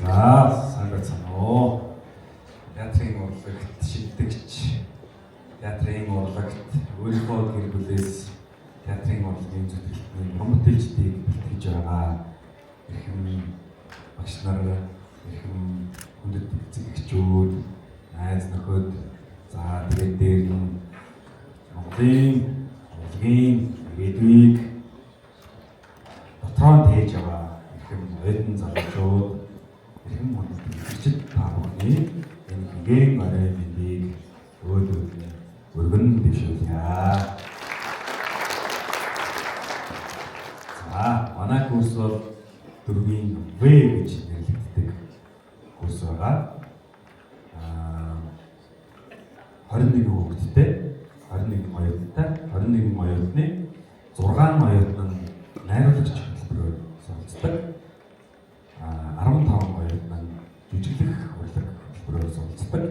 За, сайн байцгаана уу. Театрын урлагт шилдэгч, театрын урлагт өөрийнхөө гэр бүлээс театрын урлагийн зүтгэлтний уран бүтээлчдийг бэлтгэж байгаа эрхэм багш нар, эрхэм хүндэт эцэг эхчүүд, найз нөхөд, за тэгээд дээр нь Монголын урлагийн ирээдүйг дотроо нь тээж яваа эрхэм оюутан залуучууд, эрхэм хүндэт үзэгчид та бүхний энэ хэгээн орой мэндийг өөд өөд өргөн дэвшүүлье. За, манай курс бол дөрвийн В гэж нэрлэгддэг курс байгаа. 21 хүүхэдтэй, 21 оюутантай, 21 оюутны 6 оюутан нь найруулагч хөтөлбөрөөр суралцдаг. 15 оюутан нь жүжиглэх урлаг хөтөлбөрөөр суралцдаг.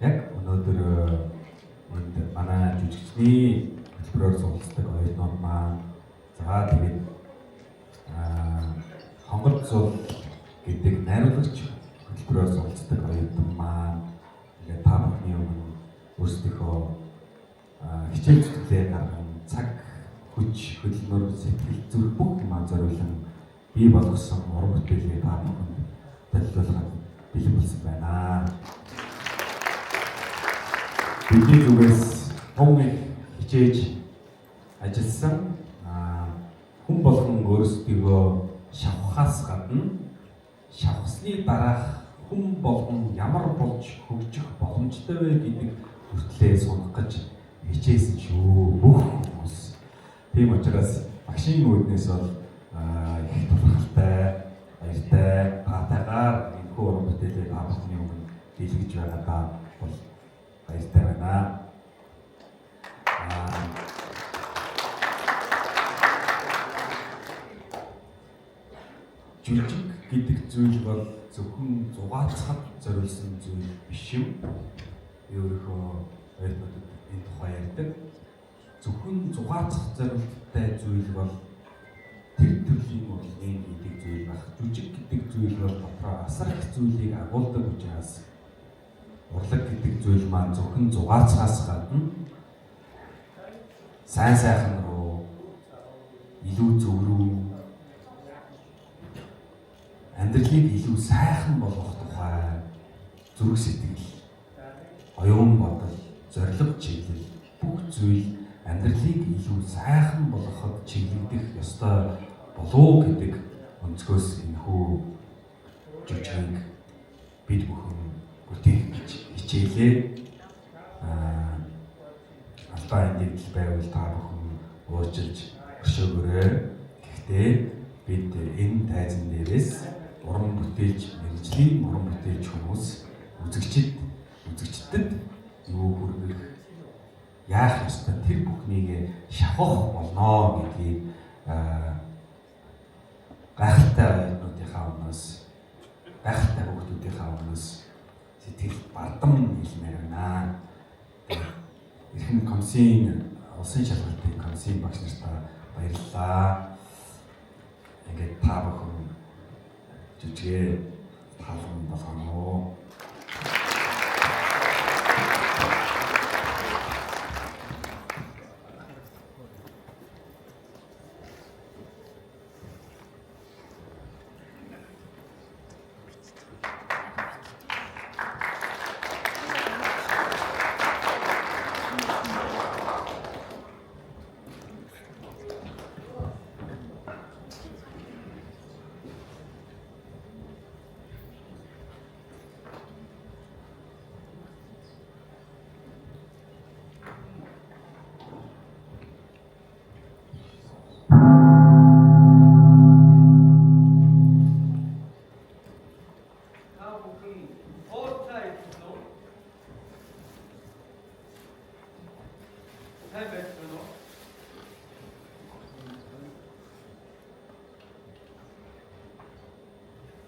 Яг өнөөдөр энд манай жүжигчний хөтөлбөрөөр суралцдаг оюутнууд маань, за тэгээд хонгод зул гэдэг найруулагч хөтөлбөрөөр суралцдаг оюутан маань ингээд та бүхний өмнө өөрсдийнхөө хичээл зүтгэлээ гарган цаг, хүч, хөдөлмөр, сэтгэл, зүрх бүх юмаа зориулан бий болгосон уран бүтээлээ та бүхэнд танилцуулахад бэлэн болсон байна. Бидний зүгээс тун их хичээж ажилласан, хүн болгон өөрсдийгөө шавхахаас гадна шавхсны дараах хүн болгон ямар болж хөгжих боломжтой вэ гэдэг хүртлээ сунах гэж хичээсэн шүү бүх хүмүүс. Тийм учраас багшийн үүднээс бол их талархалтай, баяртай, таатайгаар энэхүү уран бүтээлийг та бүхний өмнө дийлгэж байгаадаа бол баяртай байна. Жүжиг гэдэг зүйл бол зөвхөн зугаацахад зориулсан зүйл биш юм. Би өөрийнхөө оюутнуудад энэ тухай ярьдаг. Зөвхөн зугаацах зорилттой зүйл бол тэр төрлийн урлагийн гэдэг зүйл байх. Жүжиг гэдэг зүйл бол дотроо асар их зүйлийг агуулдаг учраас урлаг гэдэг зүйл маань зөвхөн зугаацахаас гадна сайн сайхан руу, илүү зөв рүү, амьдралыг илүү сайхан болгох тухай зүрх сэтгэл, оюун бодол, зорилго чиглэл бүх зүйл амьдралыг илүү сайхан болгоход чиглэгдэх ёстой болов гэдэг өнцгөөс энэхүү жүжигийг бид бүхэн бүтээх гэж хичээлээ. Алдаа эндэгдэл байвал та бүхэн уучлж өршөөгөөрэй. Гэхдээ бид энэ тайзан дээрээс уран бүтээлч, мэргэжлийн уран бүтээлч хүмүүс үзэгчдэд юу хүргэх, яах ёстой тэр бүхнийг шавхах болно гэдгийг гайхалтай оюутнуудынхаа өмнөөс, гайхалтай хүүхдүүдийнхаа өмнөөс сэтгэл бардам хэлмээр байна. Эрхэм комиссийн, улсын шалгалтын комиссийн багш нартаа баярлалаа. Ингээд та бүхэн жүжигээ таалан болгоно. Та бүхэн хуурай идсэн үү? Сайн байцгаана уу?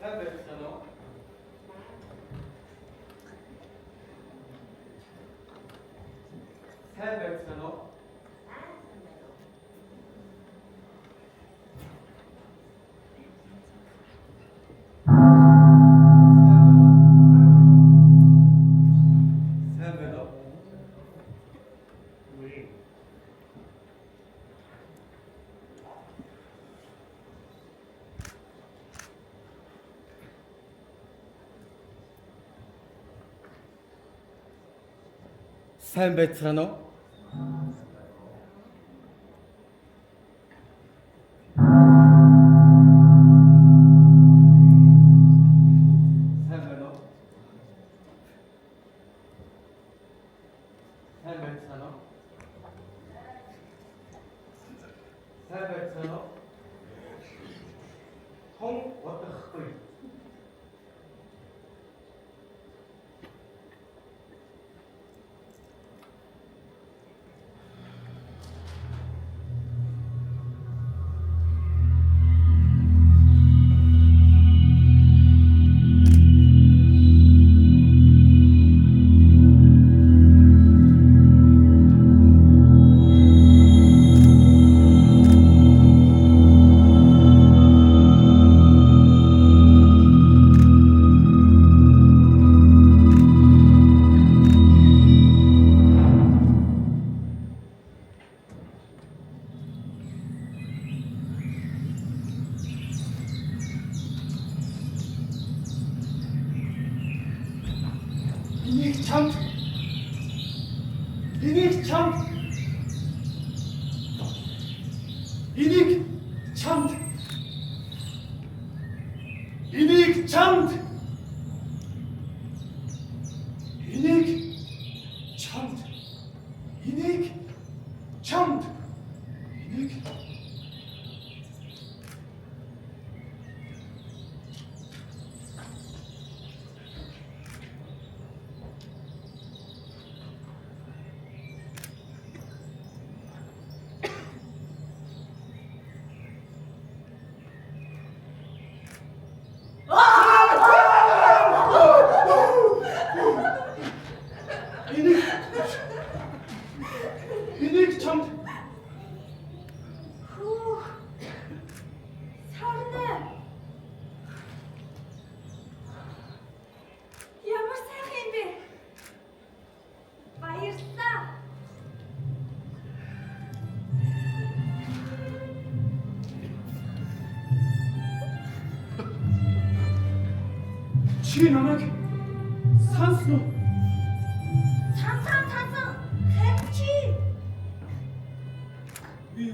Сайн байцгаана уу? Сайн байцгаана уу? Сайн байцгаана уу? Сайн байна уу? Сайн байцгаана уу? Сайн байцгаана уу? Тун удахгүй. Энийг чамд Энийг чамд Энийг чамд Энийг чамд Энийг чамд Энийг чамд Энийг Энийг Энийг чамд Хүүх. Сарна. Ямар сайхан юм бэ? Баярлалаа. Чи намайг сансан уу? Сансан сансан. Харин чи Би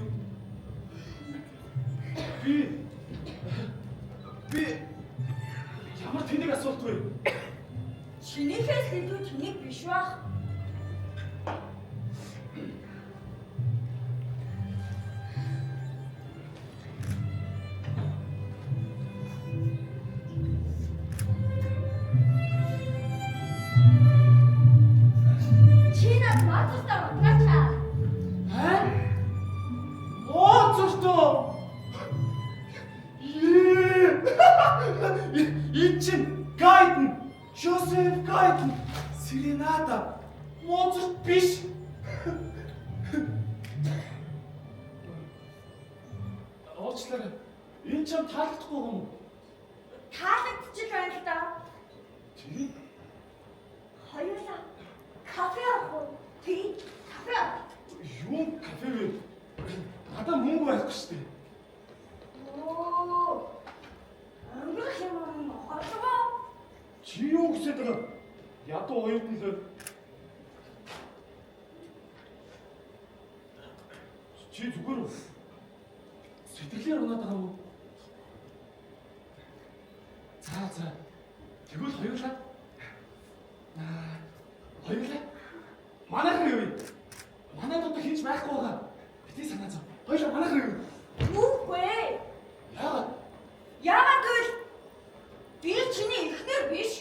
Би Би ямар тэнэг асуулт вэ? чинийхээс илүү тэнэг биш байх. Чи над Моцарт унтраачаа. Аа? Моцарт. Ее! Энэ чинь Гайден, Жозеф Гайден, Серената. Моцарт биш. Уучлаарай. Энэ чам таалагдахгүй юм уу? Таалагдчих байна л да. Тийм. Хоёулаа кафе авах уу? Тий, кафе авах. Юу кафе вэ? Надад мөнгө байхгүй шүү дээ. Оо. Өнгөрөх юм холгоо. Чи юу гэсэд байгаа? Ядуу оюутан л. Чи зүгээр сэтгэлээр унаад байгаа юм уу? За за. Тэгвэл хоёулаа. Аа, хоёулаа. Манайхан юу? Манайд одоо хэн ч байхгүй байгаа. Битгий санаа зов. Хоёулаа манайхан юу? Үгүй ээ. Яагаад? Яагаад гэвэл би чиний эхнэр биш.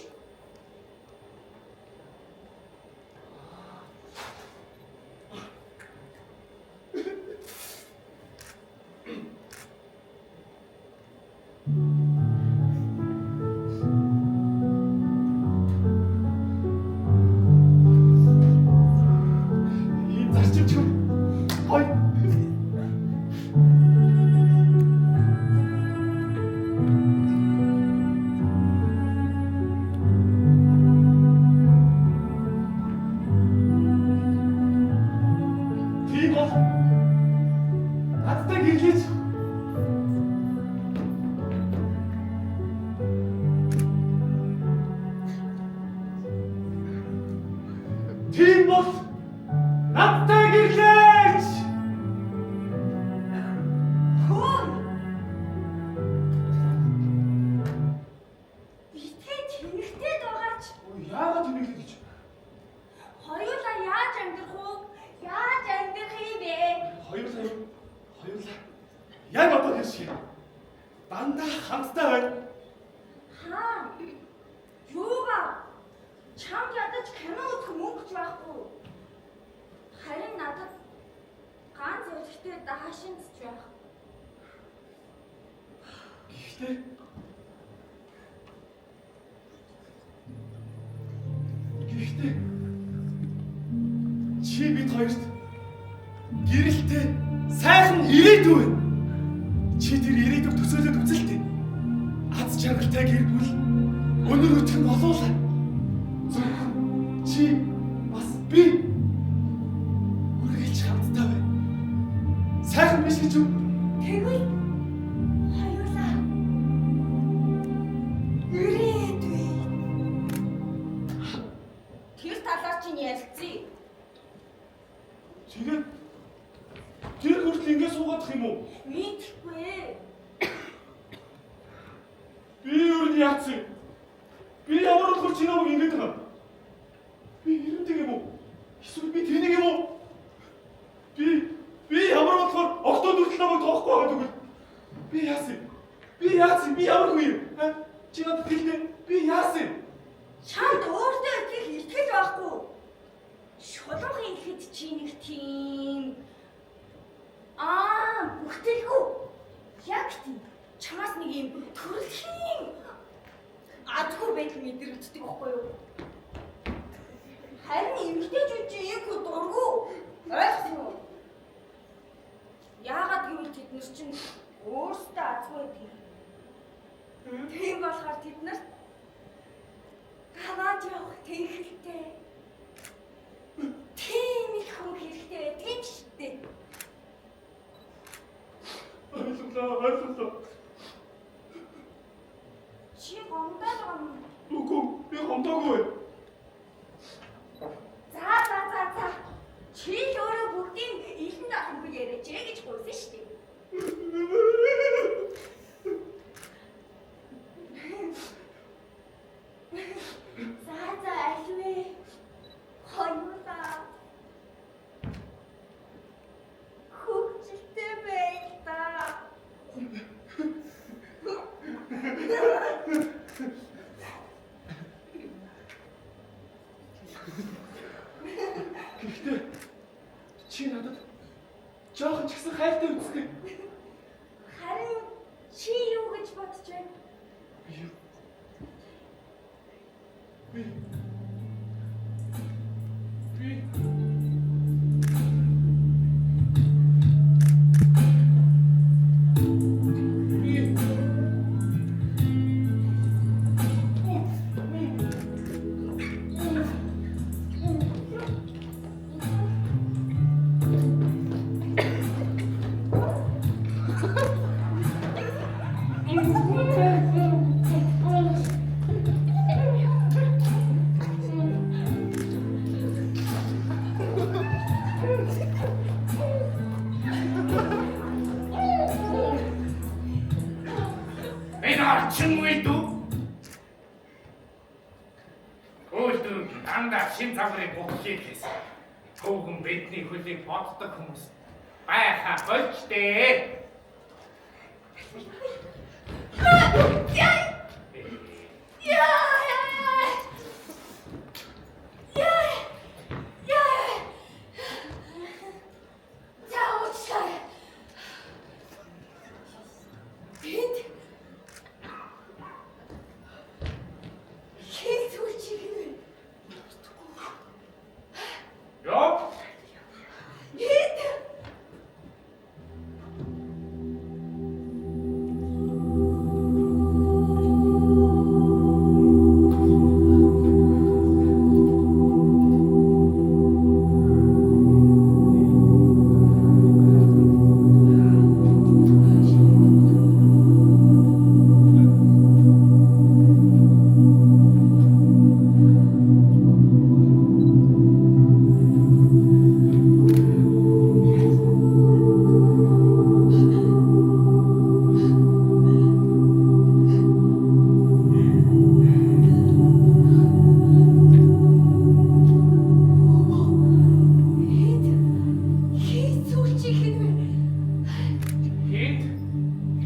шиг дандаа хамтдаа байна. Хаа? Юугаа? Чамд ядаж кино үзэх мөнгө ч байхгүй. Харин надад ганц өлегтэй даашинз ч байх. Гэхдээ чи бид хоёрт гэрэлтэй сайхан ирээдүй байна. Чи тэр ирээдүйг төсөөлөд үзэлтэй. Аз жаргалтай гэр бүл өнөр өтгөн болуулаа. Зөвхөн чи бас би үргэлж хамтдаа байна. Сайхан биш гэж үү? Тэгвэл хоёулаа ирээдүй. Тэр талаар чинь ярилцъя. Тэгээд тэр хүртэл ингэ суугаадах юм уу? Мэдэхгүй. Би өөр нь яатсан юм? Би ямар болохоор чи намайг ингэж байгаа юм? Би эрэмдэг юм уу? Эсвэл би тэнэг юм уу? Би ямар болохоор октод хүртэл намайг тоохгүй байгаа тэгвэл би яасан юм? Би яасан юм? Би ямар хүн юм? Аа? Чи надад хэлнэ. Би яасан юм? Чамд өөртөө итгэх итгэл байхгүй. Шулуун хэлэхэд чи нэг тийм бүтээлгүй. Яг тийм. Чамаас нэг юм төрөлхийн адгүй байдал мэдрэгддэг байхгүй юу? Харин эмэгтэйчүүд чи ийхүү дургу. Ойлгосон уу? Яагаад гэвэл тэд нар чинь өөрсдөө азгүй байдаг юм. Тийм болохоор тэд нарт аваад явах тэнхэлтэй. Тийм их хүн хэрэгтэй байдаг юм шүү дээ. Ойлголоо. Чи гомдоод байгаа юм. Үгүй, би гомдоогүй. За. Чи л өөрөө бүгдийг илэн дахингүй яриач ээ гэж гуйсан шүү дээ. За альвэ. Хоёулаа. Хөгжилтэй байл та. Гэхдээ чи надад жоохон ч гэсэн хайртай үстэй. Харин чи юу гэж бодож байна? Би юу? Би Би Энэ орчин үед үү? Үйлдвэр дандаа шин загварын бүхлийг хийсэн. Хөвгөн бидний хөлийг боддог хүмүүс байхаа больжтэй. Яа! Яа! Яа! Яа! За уучлаарай. Энд хин сүлжиг нь Ёо. энд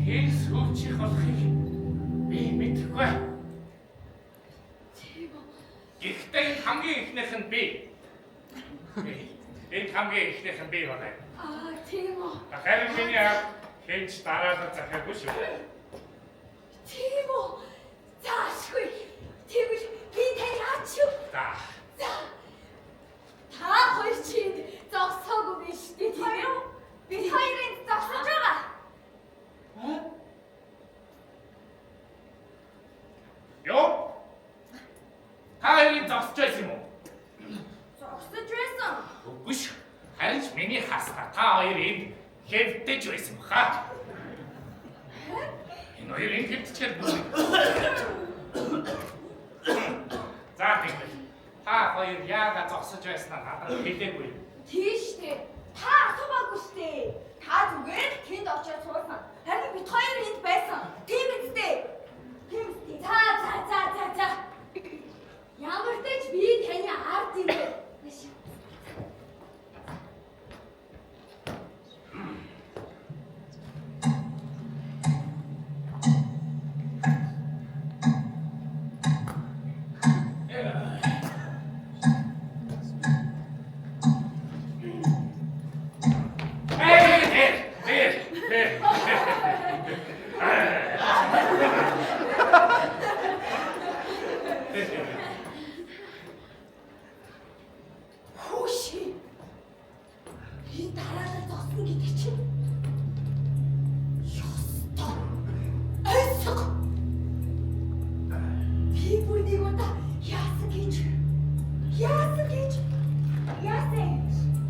Хэн сүүлчийнх болохыг би мэдэхгүй. Тийм үү? Гэхдээ энэ хамгийн эхнийх нь би. Энэ хамгийн эхнийх нь би байна. Аа, тийм үү? Харин миний ард хэн ч дараалал захиагүй шүү. Тийм үү? За, ашгүй. Тэгвэл би тань аач юу? За. За. Та хоёр чинь зогсоогүй биш үү, тийм үү? Бид хоёр энд зогсож байгаа. Юу? Та хоёрын зогсож байсан юм уу? Зогсож байсан. Үгүй шүү. Харин ч миний хаснаа та хоёр энд хэвдэж байсан баха. Энэ хоёр энд хэвдчихээр бүр. За тэгвэл та хоёр яагаад зогсож байснаа надад хэлээгүй. Тийш дээ. Та асуумаагүй шүү дээ. Та зүгээр л тэнд очиод суусан. Харин бид хоёр энд байсан. Тийм биз дээ. Тийм биз дээ. За за за за за. Ямар ч тач би таны ард юм бэ? Хүүшээ. Энэ дараалал зогсно гэдэг чинь ёстой. Ойсго. Би бүр нэг удаа яасан гэж яасан гэж яасан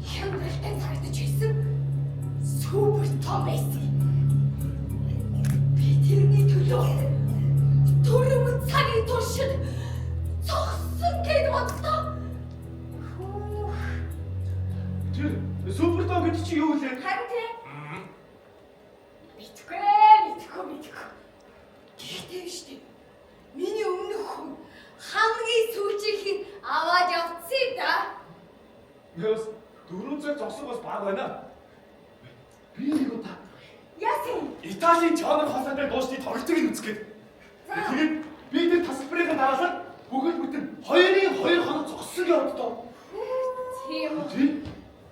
хямралтай харагдаж байсан. Супер том байсан. Би тэрний төлөө дөрвөн цагийн туршид зогссон гэж бодлоо. Хүүх. Тэр супер том гэдэг чи юу вэ? Харин тийм. Мэдгүй, мэдгүй, мэдгүй. Гэхдээ биш үү? Миний өмнөх хүн хамгийн сүүлчийнх нь аваад явцсан да. Яс 4 цаг зогсох бас баг байна. Би нэг удаа Яасан? Италийн чонор хоолойтой дуушны тоглолтыг нь үзэх гээд. Тэгээд би тэр тасалбарыг дараалал бүгд бүтэн 2-2 хоног зогссон гэж боддоо. Тийм үү. Тийм.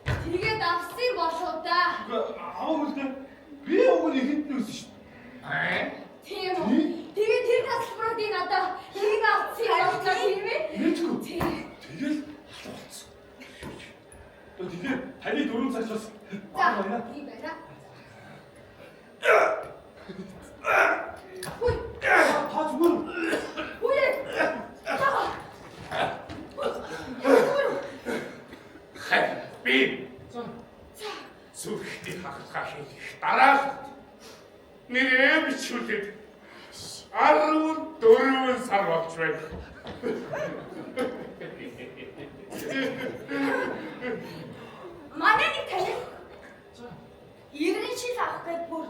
Тэгээд авсан болов да. Үгүй аваагүй л дээ. Би уг нь ихэнд нь өссөн шүү Аа? Тийм үү. Тэгээд тэр тасалбаруудыг надаа хэн авсан болов тийм ээ? дээ. Мэдгүй. Тийм. Тэгэл алга болцсон. Тэгэхээр таны 4 цаг бас За, баг байна. тийм байна. Хүй, Та зүгээр хүй. Та. Харин би За. зүрхний хахалгаа хийх дараалал нэрээ бичүүлээд 14 сар болж байна. Манай нэг танил 90 жил авах гээд бүр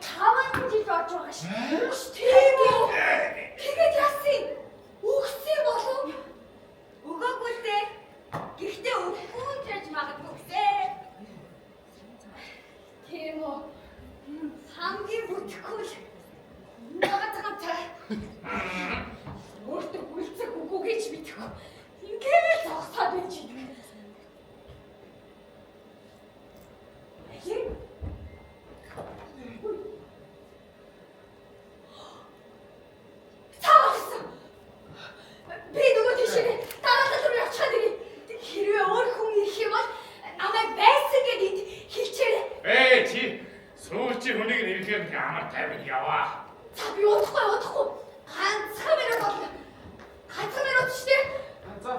5 жил болж байгаа ш. Тийм үү? Тэгээд яасан? Үхсэн болов? Өгөөгүй л дээ. Гэхдээ өгөхгүй ч яаж магадгүй гэсэн. Тийм үү? Хамгийн бүтэхгүй л нагац ганцаа. Өөртөө хүлцэх үгүй гэж мэдэхгүй. Ингээд л зогсоод байж байна. Аяа. Таасан. Би нөгөө тийшээ дараалал руу явчихад ирье. Хэрвээ өөр хүн ирэх юм бол намайг байсан гэд энд хэлчихээрэй. Ээ чи сүүлчийн хүнийг ирэхээр ямар тайван яваа. За би удахгүй удахгүй. Ганцхан минут болно. Ганцхан минут шүү дээ. За.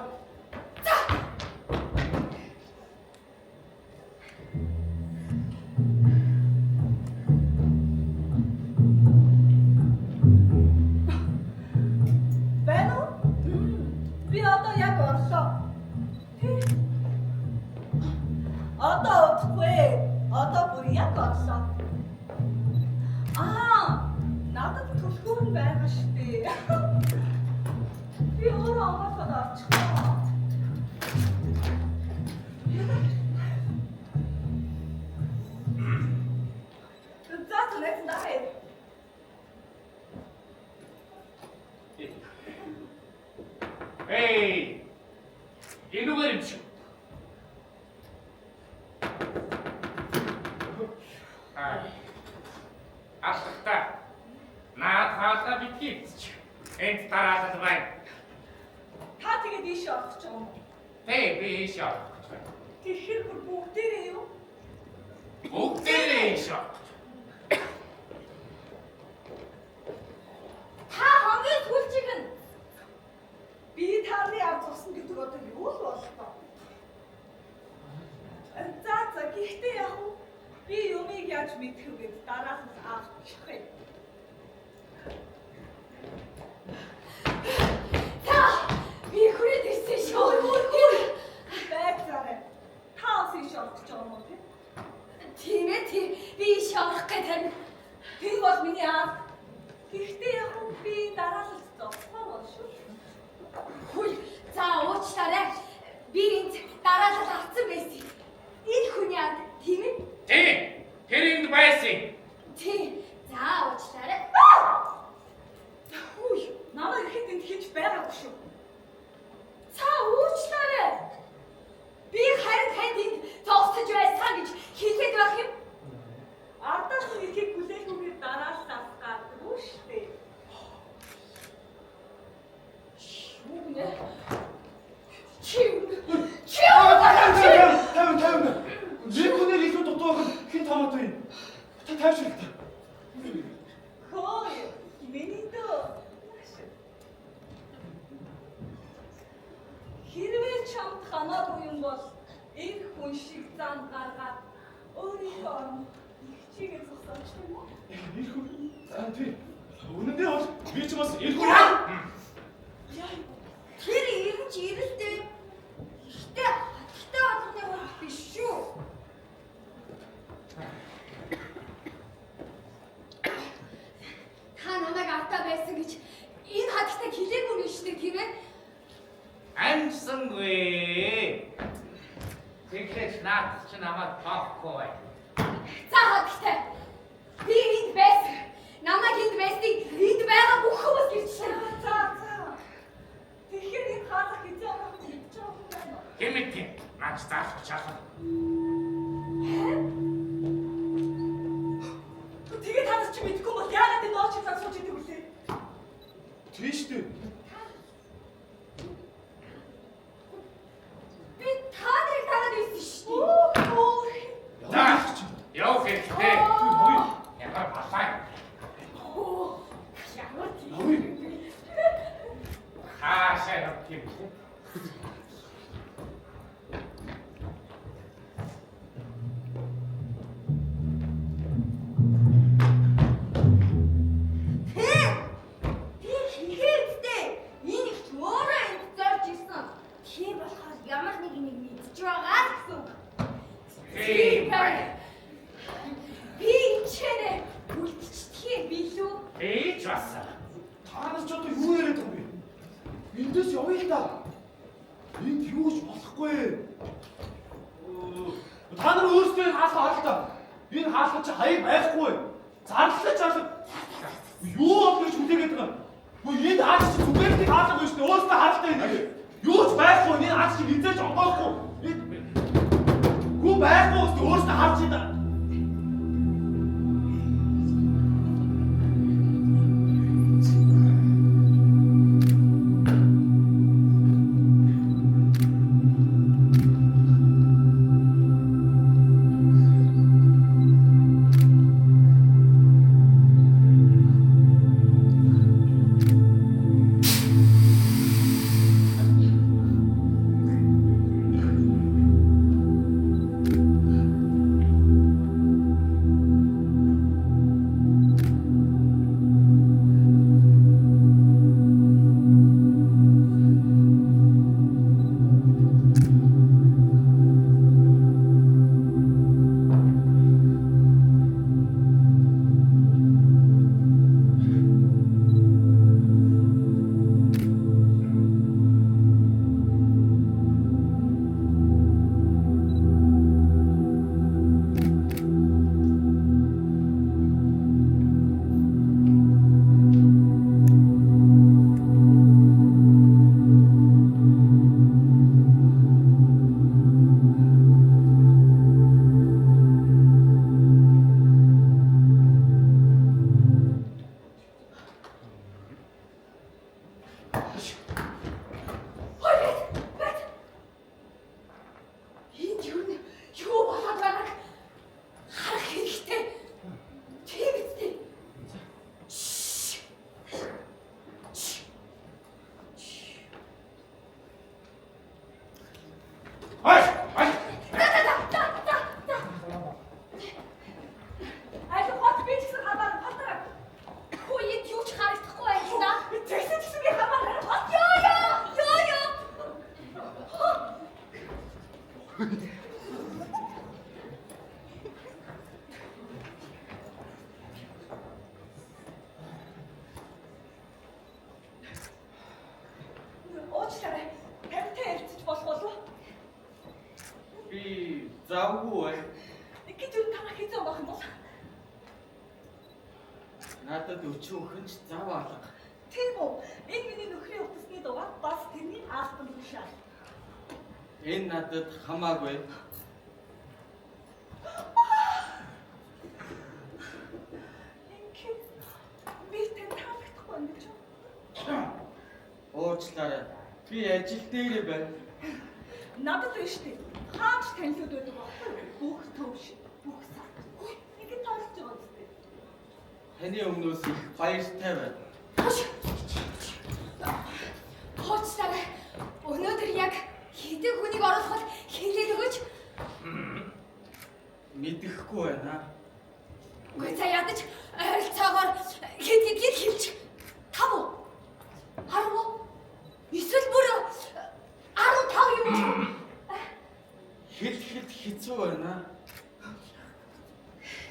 За. Байна уу? Би одоо яг орлоо. Тий. Одоо удахгүй. Одоо бүр яг орлоо. Аа, надад түлхүүр нь байгаа шүү дээ. Би өөрөө онгойлгоод орчихлоо. За, түнэт нахаа. Хатагтай. Наад хаалга битгий эвдчих. Энд дараалал байна. Та тэгээд ийшээ орох гэж байгаа юм уу? Тэ би ийшээ орох гэж байна. Тэгэхээр бүр бүгдээрээ юу? Бүгдээрээ ийшээ орох гэж. Та хамгийн сүүлчийг нь Би таны ав зогсно гэдэг одоо юу л боллоо? За за гэхдээ яг уу би юмыг яаж мэдэх вэ гэд дараах нь авчих юм. Та би хүрээд ирсэн шүү. Байцаарай. Та бас ийш орох гэж байгаа юм уу тий? Тийм ээ тийм. Би ийшээ орох гэж харин. Тэр бол миний аав. Гэхдээ яг уу би дараалал зогсохоор бол шүү. Хүй за уучлаарай. Би энд дараалал авсан байсан. Энэ хүний ард тийм ээ? Тий. Тэр энд байсан. Тийм. За уучлаарай. Хүй, намайг ихэд энд хийж байгаагүй шүү. За уучлаарай. Би харин танд энд зогсож байсан гэж хэлээд байх юм. Ардаас нь ирэхийг хүлээлгүйгээр дараалал авах гардаггүй шүү дээ. Юу гинэ? Чи чи 50 50 50. Нэг хүнээр илүү дутуу байх нь хэн хамаатай юм? Та тайвшрал та. Хөөе, миний дөө. Хэрвээ чамд хамаагүй юм бол энэ хүн шиг зан гаргаад өөрийнхөө оронд их чигээ зогсооч юм уу? Эр хүн. Аа тий. Үнэн дээр бол би ч бас эр хүн. Яа, Тэр ирэн чи ирэлтэй. Гэхдээ хатагтай болгоны хувьд биш шүү. Та намайг артаа байсан гэж энэ хатагтай хэлээгүй юм шүү дээ, тийм ээ? Амжсангүй. Тэгэхээр наад чи намайг тоохгүй бай. За хатагтай. Би энд байсан. Намайг энд байсныг энд байгаа бүх хүмүүс гэрчлээ. За за. Тэгэхээр энэ хаалга хэзээ орох гэж мэдж байгаа юм байна уу? Хэн мэдэх? Наач заах чалаа. Тэгээ та нар чи мэдэхгүй бол яагаад энэ уучлалаа сууж идэг вүлээ? Тий шүү дээ. Би та нарыг дагаад ирсэн шүү дээ. Өөх. За явах хэрэгтэй. Тий. Ямар балай. Оо, ямар тийм. Авъя. Хаашаа явах юм бэ? Тэ! Би хэлгээдтэй. Энэ их өөрөө энд зорж ирсэн. Тийм болохоор ямар нэг нэг мэдж байгаа л гэсэн үг. Тийм байна. Би энэ үлдчихдэг билүү? Би ч бас. Та нар ч одоо юу яриад байгаа юм бэ? Эндээс явъя л да. Энд юу ч болохгүй. Та нар өөрсдөө энэ хаалга харал та. Энэ хаалга чи хаяг байхгүй. Зарлаж алга. Юу бол гэж хүлээгээд байгаа юм? Үгүй энэ хаалга чи зүгээр нэг хаалга биш үү? Өөрсдөө харал та энийг. Юу ч байхгүй. Энэ хаалга чи хизээж онгоохгүй. Гүү байхгүй өөрсдөө харж байна. Би Надад өчүүхэн ч зав алга. Тийм үү? Энэ миний нөхрийн утасны дугаар бас тэрний албан тушаал. Энэ надад хамаагүй. Инки би тань таалагдахгүй байна гэж юу? Уучлаарай. Би ажил дээр байна. Надад биш үү? Хаач танилуд байдаг байхгүй юу? Бүх төвш, бүх сар. Ингээд таалж байгаа зү. Таны өмнөөс их баяртай байна. Хуучлаарай. Өнөөдөр яг хэдэн хүнийг оруулахад хэлээд өгөөч. Мэдэхгүй байна. Үгүй за ядаж ойролцоогоор хэд гэдгийг хэлж. 5 уу? 10 уу? Эсвэл бүр 15 юм уу? Хэлэхэд хэцүү байна.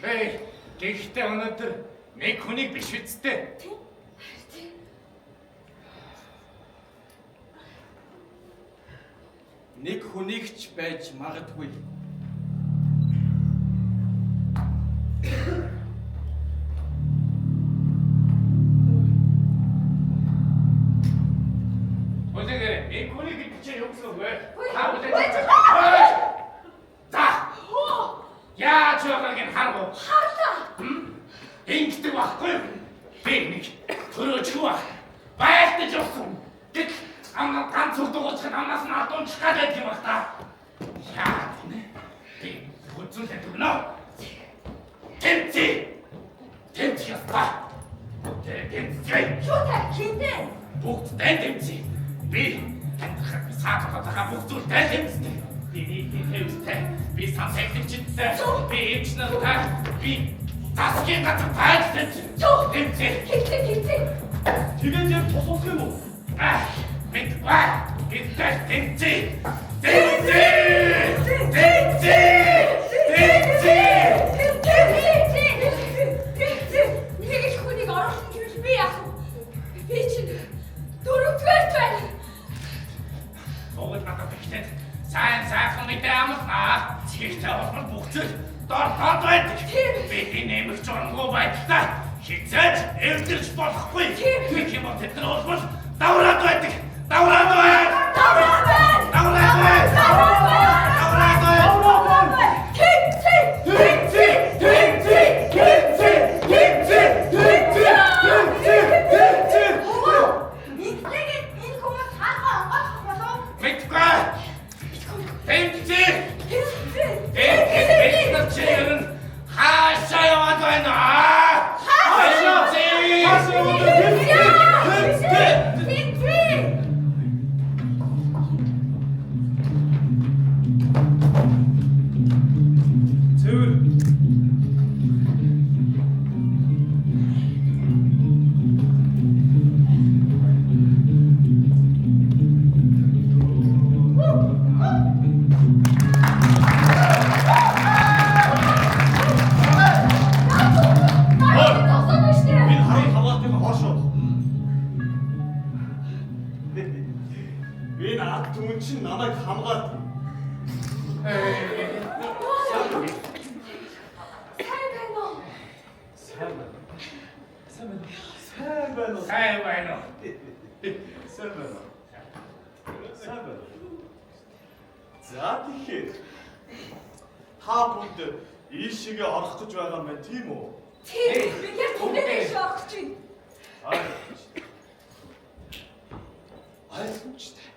Эй, гэхдээ өнөөдөр нэг хүнийг биш үсттэй. Тийм. Тийм. Нэг хүнийг ч байж магадгүй. Хүлээгээрэй. Нэг хүнийг гэдэг чинь юу гэсэн үг вэ? Та Үгүй, хүлээж. За. Яаж байгааг нь харав уу? Харлаа. Ингэдэг байхгүй юу? Би нэг төрөөчгүй баг. Байлдаж явсан. Гэтэл амнаа ганц үг дугуйч амнаас нь алдуунчих гэдэг юм баг та. Яа тийм. Би хүзүүлээд өгнө. Тэмцээ. Тэмцэх ёстой. Тэмцээ. Юу та хинтээ? Бүгдтэй тэмцээ. Би амьдрахад саатах бүх зүйлтэй тэмцдэг. Би нийтийн тэмцтэй. Би сан сахилчтай. Би эмч нартай. Би засгийн газар тайлбарлаж. Тэмцээ. Хинтээ хинтээ. Тэгээд яг тусалах юм уу? Аа, мэдгүй. Гэтэл тэмцээ. Тэмцээ. Тэмцээ. Тэмцээ. Хинтээ. Нэг л хүнийг оруулах гэвэл би яах вэ? Би чинь дөрөвдүгээрт байна. Угд надад ихтэй сайн сайхан мэдээ амлаа. Гэхдээ улмал бүх зүйл дор дор байдаг. Бидний нэмэгч оронгүй байдалтай хизээж эвдэрч болохгүй. Гэх юм бол тэд нар улмал давраад байдаг. Давраад байна. Давраад байна. Давраад байна. Давраад байна. Давраад байна. Хинтээ. Тэмцээ! Тэмцээ! Тэмцээ! Тэмцээ! Тэмцээ! Тэмцээ! Тэмцээ! Өвөө. Инглигээд энэ хүмүүс хаахаа онгойлгох болов? Мэдгүй. Тэмцээ. Хинтээ. Тэмцээ. Бид нар чи ер нь хаашаа яваад байна аа? Хаашаа? Тэмцээ. Хаашаа яваад байна? Тэмцээ! Хинтээ. Цэвэр. Зогсоод байна шүү дээ. Энэ харин хамгаалтын хоошоо. Би энэ ад түмэн чинь намайг хамгаалдаг. Сайн байна уу? Сайн байна. Сайн байна. Сайн байна уу? Сайн байна уу? Сайн байна уу? Сайн байна. За тэгэхээр та бүгд ийшээгээ орох гэж байгаа юм байна тийм үү? Тийм. Би яг түнээ дэше орох гэж байна. Ойлгомжтой. Ойлгомжтой.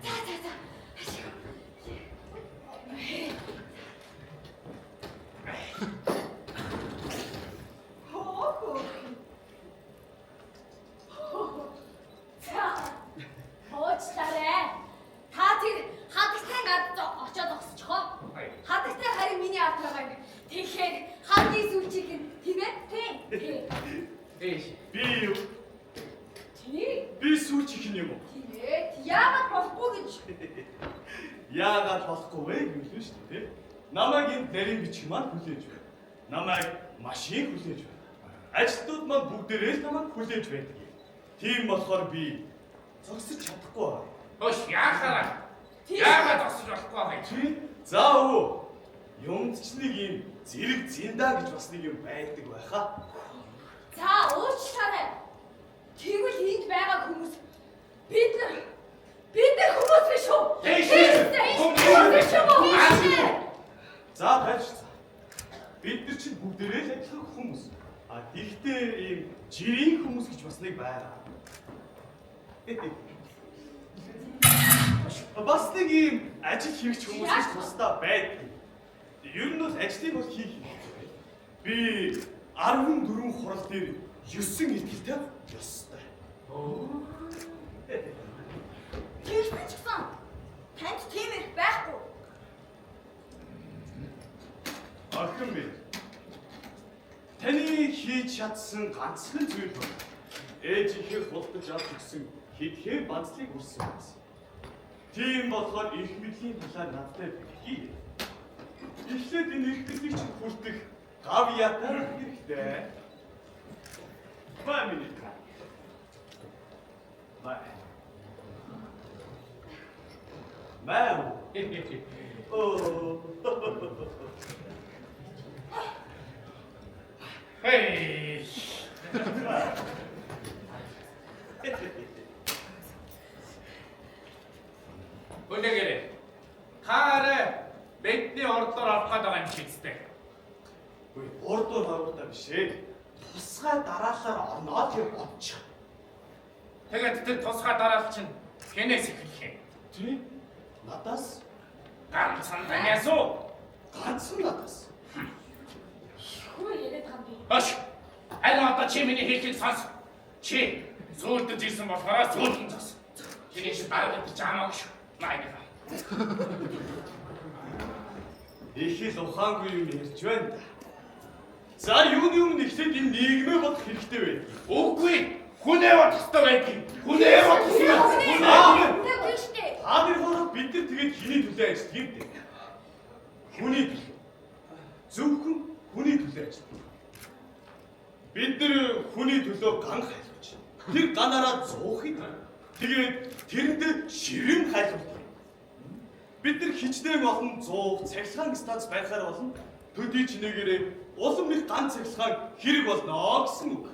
За за за. Хөө. За. Уучлаарай. Та тэр хадагтай гад очоод зогсчихоо. Хадагтай харин миний ард байгаа юм. Тэгэхээр хамгийн сүүлчийг нь тийм ээ? Тийм. Тийм. Тийш. Би юу? Тийм. Би сүүлчих юм уу? Тийм ээ. Яагаад болохгүй гэж. Яагаад болохгүй вэ гэвэл шүү дээ. Намайг энд нарийн бичиг маань хүлээж байна. Намайг машин хүлээж байна. Ажилтнууд маань бүгдээрээ л намайг хүлээж байдаг юм. Тийм болохоор би зогсож чадахгүй байна. Хөш яахаараа. Яагаад зогсож болохгүй байгаа юм? Чи за өвөө юмд ч нэг юм зэрэг зинда гэж бас нэг юм байдаг байхаа. За уучлаарай. Тэгвэл энд байгаа хүмүүс бид нар хүмүүс биш үү? Хүмүүс биш үү? За тайлж. Бид нар чинь бүгдээрээ л адилхан хүмүүс. А тэгтээ ийм жирийн хүмүүс гэж бас нэг байгаа. Бас нэг ийм ажил хийгч хүмүүс гэж тусдаа байдаг. Ер нь бол ажлыг бол хийх хэрэгтэй. Би 14 хурал дээр 9 ихтгэлтэй ёстой. Тэгсэн ч гэсэн танд тийм эрх байхгүй. Охин минь. Таны хийж чадсан ганцхан зүйл бол ээжийнхээ худалдаж авч өгсөн хэдхэн банцлыг үрсэн байсан. Тийм болохоор эрх мэдлийн талаар надтай бэлхий. Эхлээд энэ эрх мэдлийг чинь хүртэх гав ятар хэрэгтэй. Ба миний. Ба. Маа. Оо. Хей. Үлэгэрээ. Та бидний урдуур орох гээд байгаа юм шиг үстэй. Үгүй урдуур орох биш ээ. Тусгай дараалалаар орноо гэж бодчих. Тэгээд тэр тусгай дараалал чинь хэнээс эхлэх юм? Тийм. Надаас ганцхан танаас уу? Ганцхан надаас. Хүү яриад байгаа юм би. Ош. Харин одоо чи миний хэлхийг сонс. Чи сүүлдэж ирсэн болохоор сүүлдэн зогс. Чиний шиг дараа бид чи хамаагүй шүү. Майна. Их л ухаангүй юм ярьж байна да. За юуны өмнө эхлээд энэ нийгмээ бодох хэрэгтэй байх. Үгүй. Хүнээ бодох хэрэгтэй байдгийг. Хүнээ бодох хэрэгтэй. Хүнээ биш дээ. Та нар хороо бид нар тэгээд хиний төлөө ажиллах юм дээ. Хүний төлөө. Зөвхөн хүний төлөө ажиллах. Бид нар хүний төлөө ган хайлуулж. Тэр ганаараа зуухыг. Тэгээд тэрэндээ ширэм хайлуулдаг. Бид нар хичнээн олон зуух цахилгаан станц байхаар болно. Төдий чинээгээрээ улам их ган цахилгаан хэрэг болно гэсэн үг.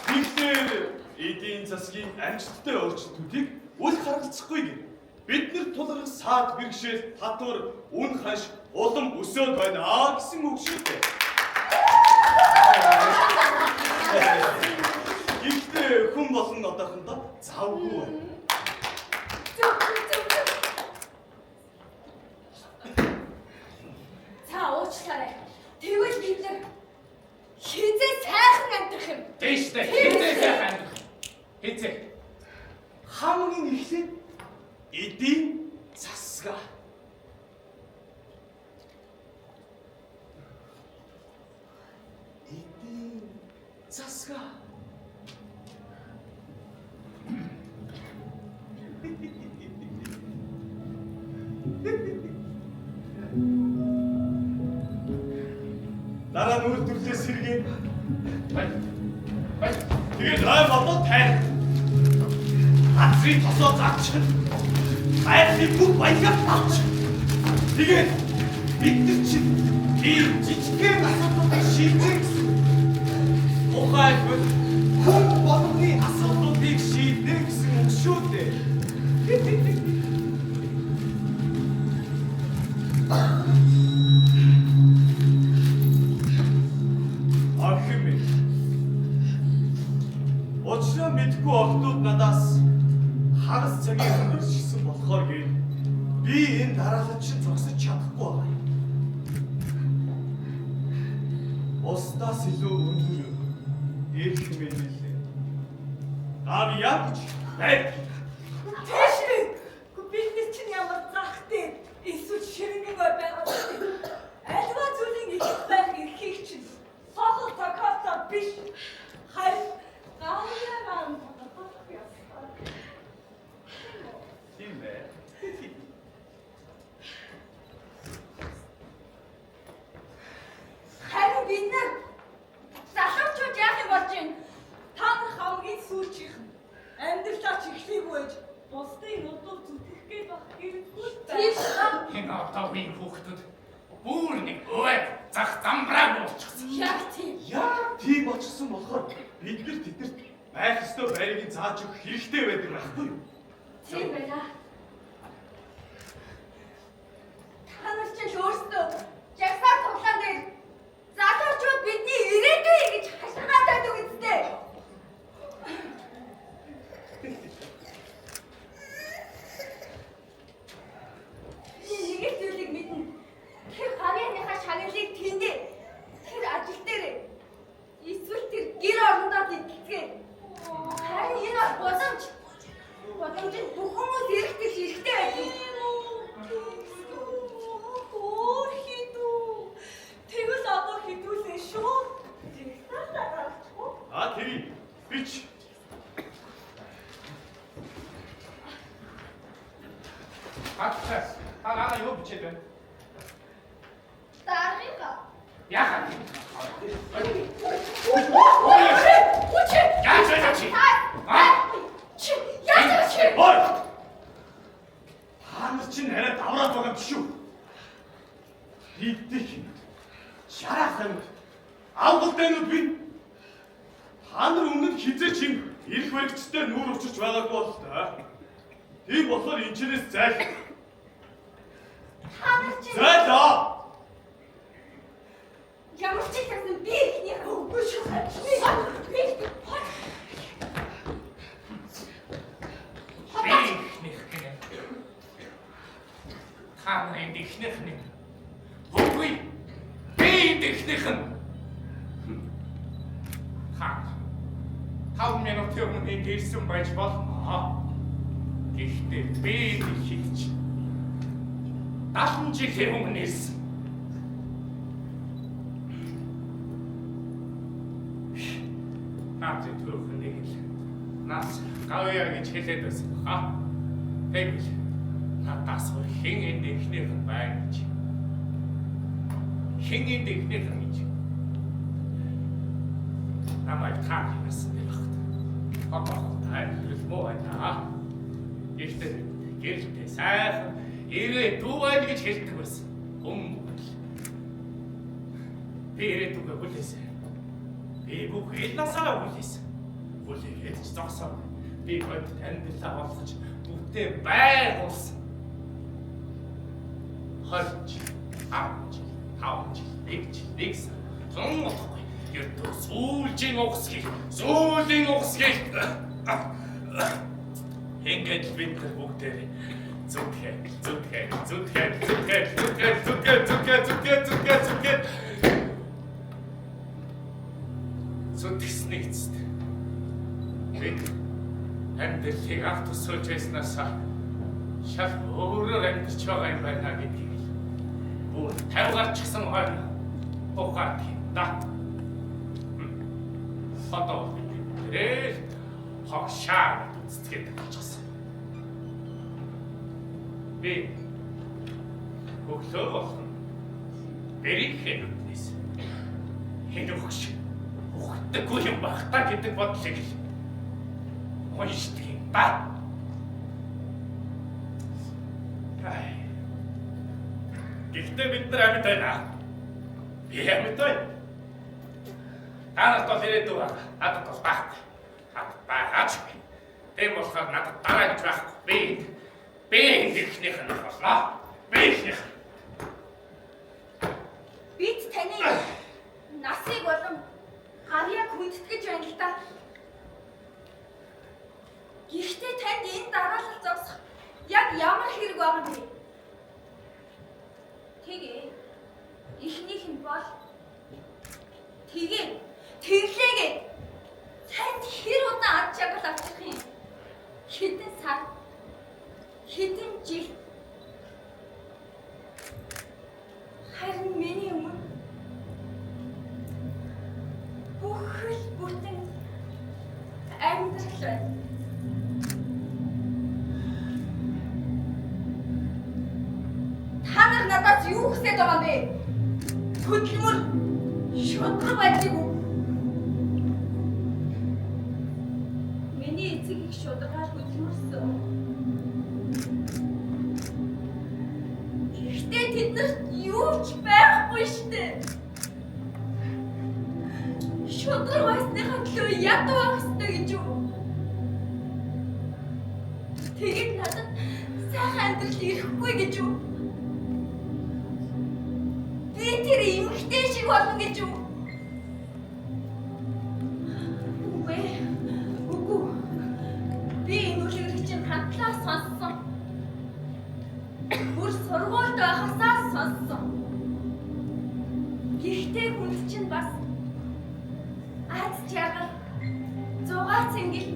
Тэгэхээр эдийн засгийн амжилттай өөрчлөлтүүдийг үл харгалзахгүй гэнэ. Бид нар тулгарх саад бэрхшээл татвар үн ханш улам өсөөд байна гэсэн үг шүү дээ. Гэхдээ хүн болон одоохондоо завгүй байна. За уучлаарай. Тэгвэл бид нар хизээ сайхан амьдрах юм. Тийм шүү дээ. Хизээ сайхан амьдрах. Хизээ. Хамгийн эхлээд эдийн засгаа. Эдийн засгаа. Дараа нь үйлдвэрлэлээс сэргээ. Бай. Бай. Тэгээд ой бодоо тайр. Газрын тосоо зарчин. Байгалийн бүх баялаг авч. Тэгээд бид нар чинь ийм жижигхэн асуудлуудыг шийдэх гэсэн. Тухайлбал хүн болгоны асуудлуудыг шийдэх гэсэн үг шүү дээ. Охин минь. Учраа мэдгүй охтууд надаас хагас цагийн өмнө ирчихсэн болохоор гээд би энэ дараалал чинь зогсож чадахгүй байгаа юм. Устдаас илүү өндөр эрх мэдэл. Гав яаж байг. Тийш үү? Бид нар чинь ямар захтай эсвэл ширэнгэн ой байгаа юм. Альва зүйлийн их байх эрхийг чинь сохол токоцоо биш. Харин гавьяагаан тодорхойлох ёстой. Тийм ээ. Харин бид нар залуучууд яах юм болж байна? Та нар хамгийн сүүлчийнх нь амьдралаа ч эхлэегүй. байх ёстой байрыг зааж өгөх хэрэгтэй байдаг байхгүй юу? Тийм байна. Та нар ч л өөрсдөө жагсаа тоглоом дээр залуучууд бидний ирээдүй гэж хашгираад байдаг үсттэй. Би нэг л зүйлийг мэднэ. Тэр гавьяаныхаа шагналыг тэндээ тэр ажил дээр эсвэл тэр гэр орондоо идэлцгээ. Харин энэ бол боломж. Боломж нь бүх хүмүүс эрхтэй хэрэгтэй байдаг. Өөр хідүү. Тэгвэл одоо хідүүлээ шууд жигсаалтаа гаргачих уу? А тий. Бич. Хатчас. Та надаа юу бичээд байна? Даргынхаа. Яхаа. Үгүй. Яаж вэ чи? А? Чи яаж вэ чи? Ой! Та нар чинь арай давраад байгаа юм шүү. Идэх юм. Шараханд. Авгалдайнууд би. Та нар өмнө нь хизээч юм эрх баригчтай нүүр учирч байгаагүй бол та. Тийм болохоор энэчнээс зайл. Та нар чи Зайлаа. ямар ч ихсэн би ихнийхээ үгүй шүү. Би Би ихнийх гинэ. Та нарын ихнийх нь. Үгүй. Би ихнийх нь. Та 5 минутын өмнө энд ирсэн байж болно. Гэхдээ би энд хийж 70 жилийн өмнө ирсэн. Наад төрөх нэг л нас гавьяа гэж хэлээд байсан баха. Тэгвэл надаас өөр хэн энд эхнийх нь байна гэж. Хэн энд эхнийх нь гэж. Намайг та хийсэн байх. Одоо тайлбарлах муу байна. Гэхдээ гэрэлтэй сайхан ирээ дүү байна гэж хэлдэг байсан. Хүн бүгд. Би ирээ дүүгээ хүлээсэн. Би бүх эл насаараа хүлээсэн. Хүлээгээд ч зогсоо. Би бодит амьдралаа болгож бүгдээ байгуулсан. 20 жил, 10 жил, 5 жил, 1 жил, 1 сар. Тун болохгүй. Ердөө сүүлжийн угсгий, сүүлийн угсгий. Ингээд л бид нар бүгдээрээ зүтхээ, зүтхээ, зүтхээ, зүтхээ, зүтхээ, зүтхээ, зүтхээ, зүтхээ, зүтхээ, зүтхээ. Зүтгсэний эцэст бид амьдралыг анх төсөөлж байснаас шал өөрөөр амьдарч байгаа юм байна гэдгийг л бүр 50 гарчсан хойно ухаардаг юм да. Одоо бид тэрэл хогшаа үздэхэд болчихсон. Би өглөө болгон бэрийнхээ нүднээс хэн өгш үхдэггүй юм байх та гэдэг бодлыг л уншдаг юм ба. Гэхдээ бид нар амьд байна. Би амьд байна. Та нарт бол ирээдүй байгаа. Надад бол байхгүй. Надад байгаа ч үгүй. Тийм болохоор надад дараа гэж байхгүй. Би эхнийх нь болно. Би эхнийх. Бид таны насыг болон гавьяаг хүндэтгэж байна л да. Гэхдээ танд энэ дараалал зогсох яг ямар хэрэг байгаа юм бэ? Тэгээ эхнийх нь бол тэгээ тэглээгээ танд хэр удаан ад чагаал авчих юм? Хэдэн сар? Хэдэн жил? Харин миний өмнө бүхэл бүтэн амьдрал байна. Та нар надаас юу хүсээд байгаа юм бэ? Хөдөлмөр, шударга байдлыг үү? Миний эцэг их шударгаар хөдөлмөрсөн. Гэхдээ тэд нарт юу ч байхгүй штэ. Шударга байсныхаа төлөө ядуу байх ёстой гэж үү? Тэгээд надад сайхан амьдрал ирэхгүй гэж үү? Би тэр эмэгтэй шиг болно гэж үү? Үгүй. Үгүй. Би энэ үлгэрийг чинь хамтлаа сонссон. Бүр сургуульд байхасаа сонссон. Гэхдээ хүнд чинь бас аз жаргал, зугаа цэнгэл,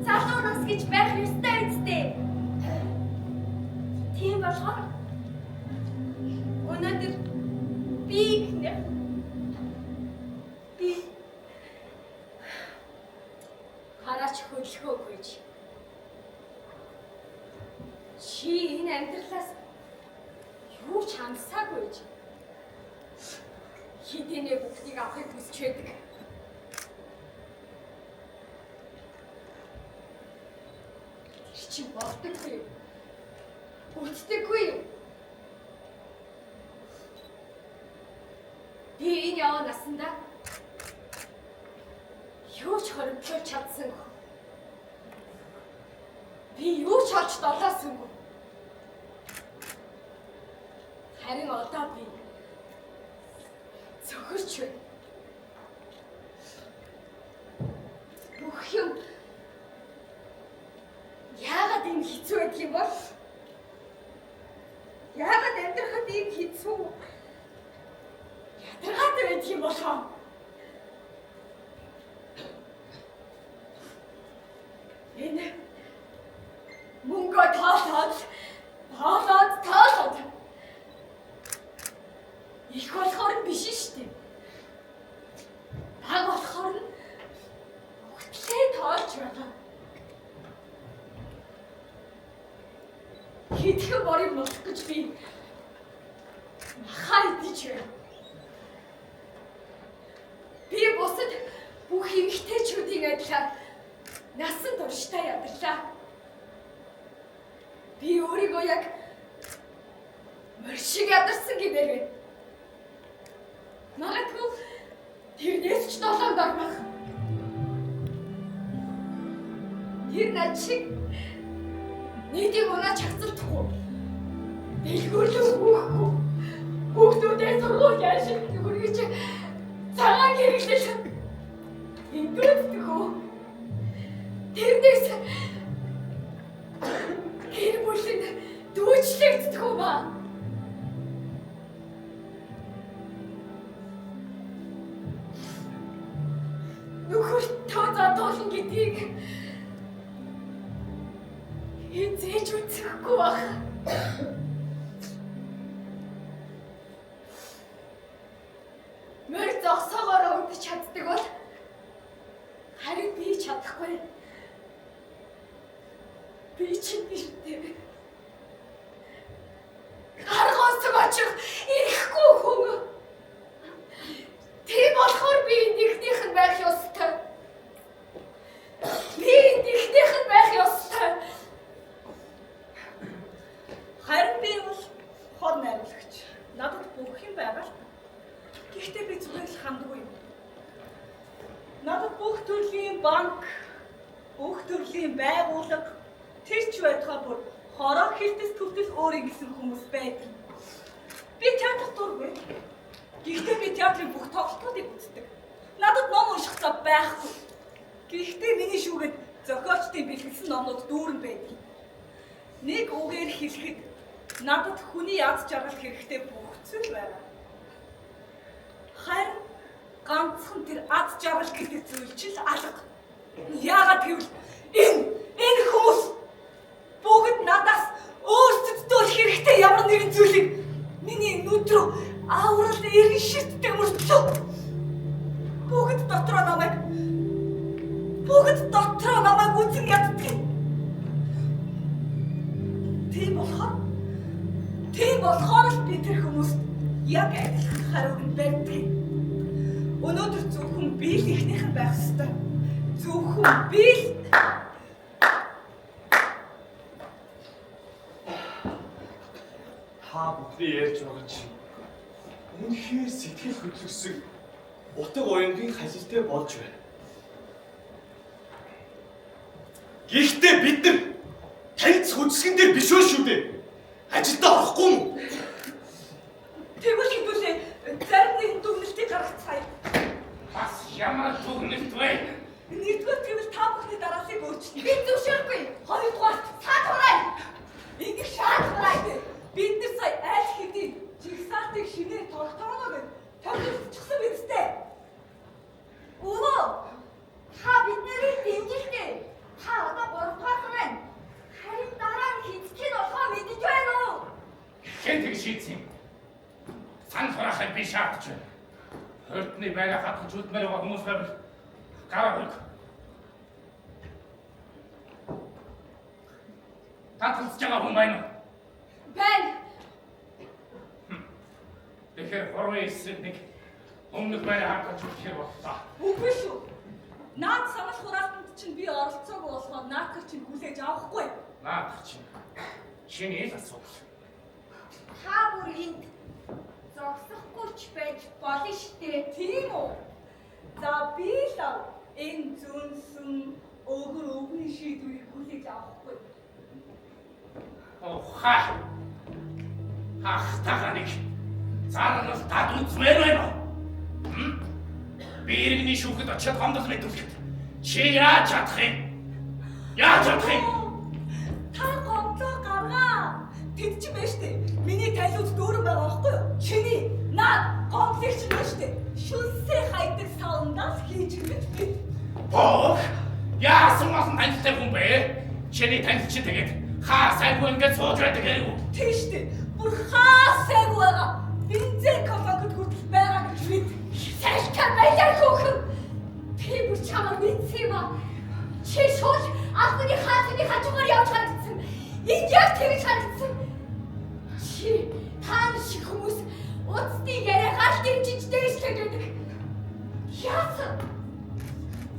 залуу нас гэж байх ёстой үстэй. Тийм болохоор өнөөдөр би ихнэр би хараач хөдөлгөөгүй. Чи энэ амьдралаас юу ч хамсаагүй. Хэдийнэ бүгдийг авахыг хүсч байдаг. Тэр чинь болдоггүй. Бүтдэггүй. Би энэ яваа насандаа юу ч хоримтлуулж чадсангүй. Би юу ч олж долоосонгүй. Харин одоо би цөхөрч байна. Бүх юм яагаад ийм хэцүү байдаг юм бол? Яагаад амьдрахад ийм хэцүү? Ядаргаатай байдаг юм болов? Энэ мөнгө тоолоод тоолоод тоолоод их болохоор нь биш шүү дээ. Баг болохоор нь хөтлөө тоолж байгаа. Хэдхэн борыг болох гэж би махаа идэж байна. Би бусад бүх эмэгтэйчүүдийн адилхан насан туршдаа ядарлаа. Би өөрийгөө яг морь шиг ядарсан гэмээр байна. Магадгүй тэрнээс ч долоон дормох. Тэр над шиг нийтийг унаа чагцалдахгүй. Дэлгүүрлэн хүүхгүй. Хүүхдүүдээ сургууль яашиг хүргэж цагаан хэрэглэл эндүүддэг үү? Тэрнээс гэр бүл нь дүүжлэгддэг үү ба? Нөхөртөө задуулна гэдгийг эзэж үзэхгүй байх. Морь зогсоогоороо үдэж чаддаг бол харин би чадахгүй. Би чинь биштэй. Гаргоосог очих ирэхгүй хүн. Тийм болохоор би нэгнийх нь байх ёстой. Би нэгнийх нь байх ёстой. Харин би бол хор найруулагч. Надад бүх юм байгаа л. Гэхдээ би зүгээр л хандгүй юм. Надад бүх төрлийн банк, бүх төрлийн байгууллага, тэр ч байтугай бүр хороо хилтэс төвтөл өөрийн гэсэн хүмүүс байдаг. Би театрт дургүй. Гэхдээ би театрын бүх тоглолтуудыг үздэг. Надад ном унших зав байхгүй. Гэхдээ миний шүүгээд зохиолчдын бэлгэлсэн номнууд дүүрэн байдаг. Нэг үгээр хэлэхэд надад хүний аз жаргал хэрэгтэй бүх зүйл байгаа. Харин ганцхан тэр аз жаргал гэдэг зүйл чинь алга. Яагаад гэвэл энэ хүмүүс бүгд надаас өөрсдөдөө хэрэгтэй ямар нэгэн зүйлийг миний нүд рүү аврал эргэн ширтдэг мөртлөө бүгд дотроо намайг үзэн яддаг. Тийм болохоор л би тэр хүмүүст яг адилхан хариуг нь барьдаг. Өнөөдөр зөвхөн би л эхнийх нь байх ёстой. Зөвхөн би л. Та бүхний ярьж байгаа чинь үнэхээр сэтгэл хөдлөсөн утга уянгийн халилтай болж байна. Гэхдээ бид нар Танилцах үзэсгэн дээр биш үү шүү дээ. Ажилдаа орохгүй юм уу? Тэгвэл хэдүүлээ зарим нэгэн дүгнэлтийг гаргацгаая. Бас ямар дүгнэлт вэ? Нэгдүгээр тэгвэл та бүхний дарааллыг өөрчилнө. Би зөвшөөрөхгүй. Хоёрдугаарт Цаад хураая. Ингэх шаардлагатай. Бид нар сая аль хэдийн жигсаалтыг шинээр тогтооно гэж тохиролцсон биз дээ. Өвөө. Та биднийг дэмжихтэй. Та одоо гуравдугаарх байна. Харин дараа нь хэцэг нь болохоо мэдэж байна уу? Хэн тэг шийдсэн юм? Сан хураахыг би шаардж байна. Хөрдний байраа хатгаж үлдмээр байгаа хүмүүс байвал гараа өрг. Таталцж байгаа хүн байна уу? Байна. Тэгэхээр гурван эсрэг нэг өмнөх байраа хатгаж үлдэхэр боллоо. Үгүй шүү. Наад санал хураалтанд чинь би оролцоогүй болохоор наадах чинь хүлээж авахгүй. Наадах чинь чиний л асуудал. Та бүр энд зогсохгүй ч байж болно штэ. Тийм үү? За би л энэ зүнсэн өгөр өвгөний шийдвэрийг хүлээж авахгүй. Ухаа. Хахтагаа нэг зарнал тад үзмээр байна уу? Би иргэний шүүхэд очиод гомдол мэдүүлэхэд чи яаж чадах юм? Яаж чадах юм? Та гомдлоо гаргаа. Тэд чинь байна штэ. Миний талиуд дүүрэн байгаа байхгүй юу? Чиний наад гомдлыг чинь байна штэ. Шүнсээ хайдаг савндаас хийж гэж би. Бох. Яасан болсон танилтай хүн бэ? Чиний танил чи тэгээд хаа сайгүй ингээд сууж байдаг хэрэг үү? Тийм штэ. Бүр хаа сайгүй байгаа. Бензин компанид хүртэл байгаа гэж бид. Салка байлаа хөөхөн. Би бүр чамайг мэдсэн юм аа. Чи шууд албаны хаалганы хажуугаар явж харагдсан. Энд яг тэгж харагдсан. Чи та нар шиг хүмүүс уцны яриагаар л дэмжиж дээшлээд байдаг. Яасан?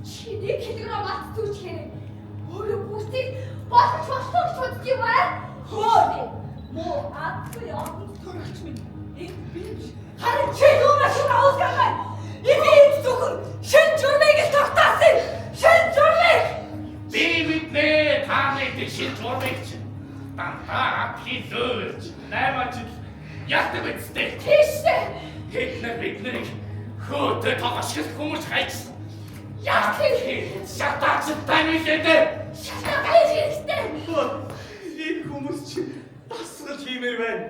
Чи 1 килограмм ат зүүж хэрэг. Өөрөө бүгдийг болгож болох гэж боддог юм аа. Хөө. Муу адгүй оронд төрөгч минь. Энэ би биш. Харин чи юунаас шүн авуулсан байна? Энэ энд зөвхөн шин журмыг л тогтоосон. Шин журмыг. Би мэднэ та нарыг шин журмыг чинь дандаа ат хийлөөж 8 жил ялдаг үстэй. Тийшээ. Тэд нар бид нарыг хөөтэй тогшил хүмүүс хайчсан. Яг тийм. Шатаач танилээ. Шатаа байж хэрэгтэй. Энэ хүмүүс чинь дасгал хиймээр байна.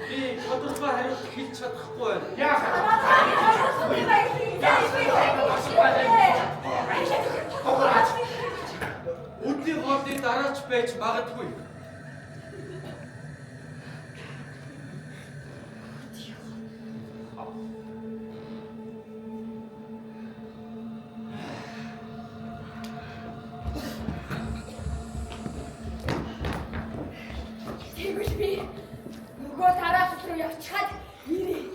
Би тодорхой хариулт хэлж чадахгүй байна. Үдийн хоолны дараач байж магадгүй. Тэгвэл би нөгөө тараас руу явчихад ирээ.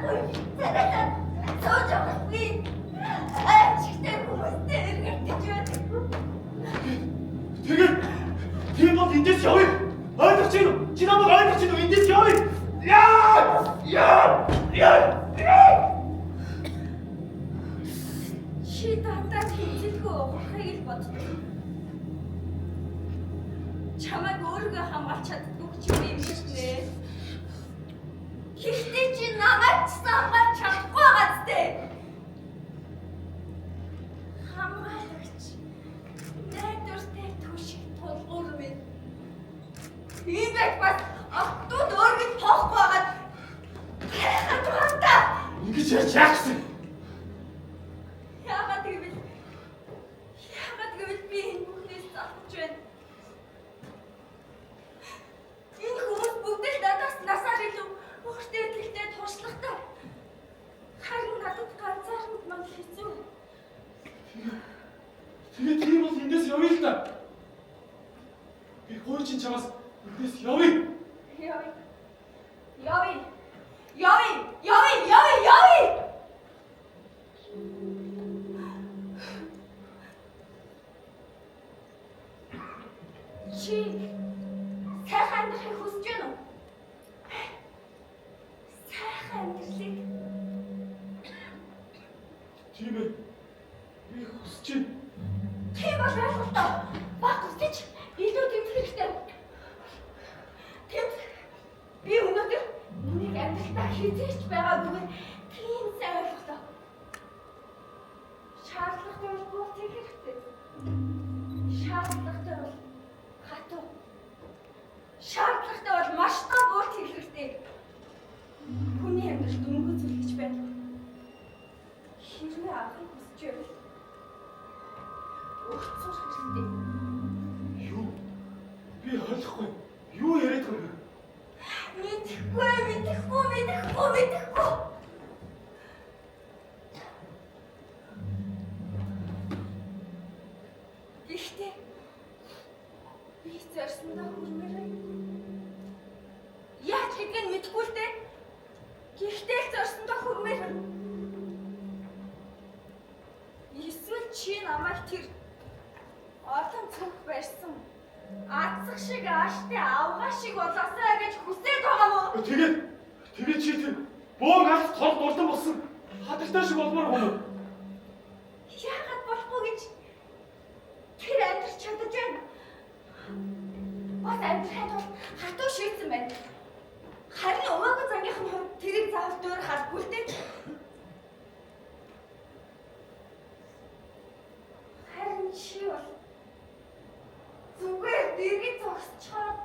Чадахгүй. Царайлаад сууж авахгүй. Аимшигтай хүмүүстэй эргэлдэж байдаг. Тэгээд тийм бол эндээс явъя. Ойлгож байна уу? Чи намайг ойлгож байна уу? Эндээс явъя. Яа! Яа! Яа! Яа! Чи дандаа тэмцэлгүй ухрахыг л боддог. Чамайг өөрийгөө хамгаалж чаддгүй ч юм мэднэ. Гэхдээ чи намайг ч хамгаалж чадахгүй байгаа зү. Хамгаалагч найдвартай түшиг тулгуур минь. Ийм байх бас октод өөргөж тоохгүй байгаад гайхаад байгаа та. Ингэж яаж яах гэсэн? Яагаад гэвэл би энэ бүхнээс залхаж байна. Энэ хүмүүс бүгд л надаас насаар илүү өөртөө итгэлтэй туршлагатай. Харин надад ганцаарнд мань хэцүү. Тэгээд тийм бол эндээс явъя л да. Би хуучин чамаас эндээс явъя. Явъя. Явъя. Явъя. Явъя. Явъя. Явъя. Чи сайхан амьдрахыг хүсэж байна уу? Сайхан амьдралыг. Тийм ээ. Би хүсэж байна. Тийм бол ойлголтоо. Баг хүсэж илүү тэмцэх хэрэгтэй. Тэмцэх. Би өнөөдөр нүг амьдралтаа хизээч байгаагүйгээр тийм сайн ойлголоо. Шаардлагатай бол бууц хэрэгтэй. Шаардлагатай бол хатуу. Шаардлагатай бол маш тоо бууц хэрэгтэй. Хүний амьдралд үнэгүй зүйл гэж байдаг. Хэрвээ авахыг хүсэж байвал өгч сурах хэрэгтэй. Юу? Би ойлгохгүй. Юу яриад байгаа юм бэ? Мэдэхгүй, мэдэхгүй, мэдэхгүй, мэдэхгүй. Гэхдээ би зорьсондоо хүрмээр байна. Яаж гэдгийг мэдэхгүй л дээ. Гэхдээ л зорьсондоо хүрмээр байна. Эсвэл чи намайг тэр олон цүнх барьсан адсах шиг ааштай авгаа шиг болоосай гэж хүсээд байгаа мó? Тэгээд чи тэр бөөн алс тол дурдан болсон хадгалтай шиг болмоор байна уу? Яагаад болохгүй гэж тэр амьдрч чадаж байна. Бас амьдрахын тулд хатуу шийдсэн байна. Харин өвөөгөө зангийнх нь хувьд тэрийг заавал дуурах албагүй л дээ. Харин чи бол зүгээр дэргэд зогсчоод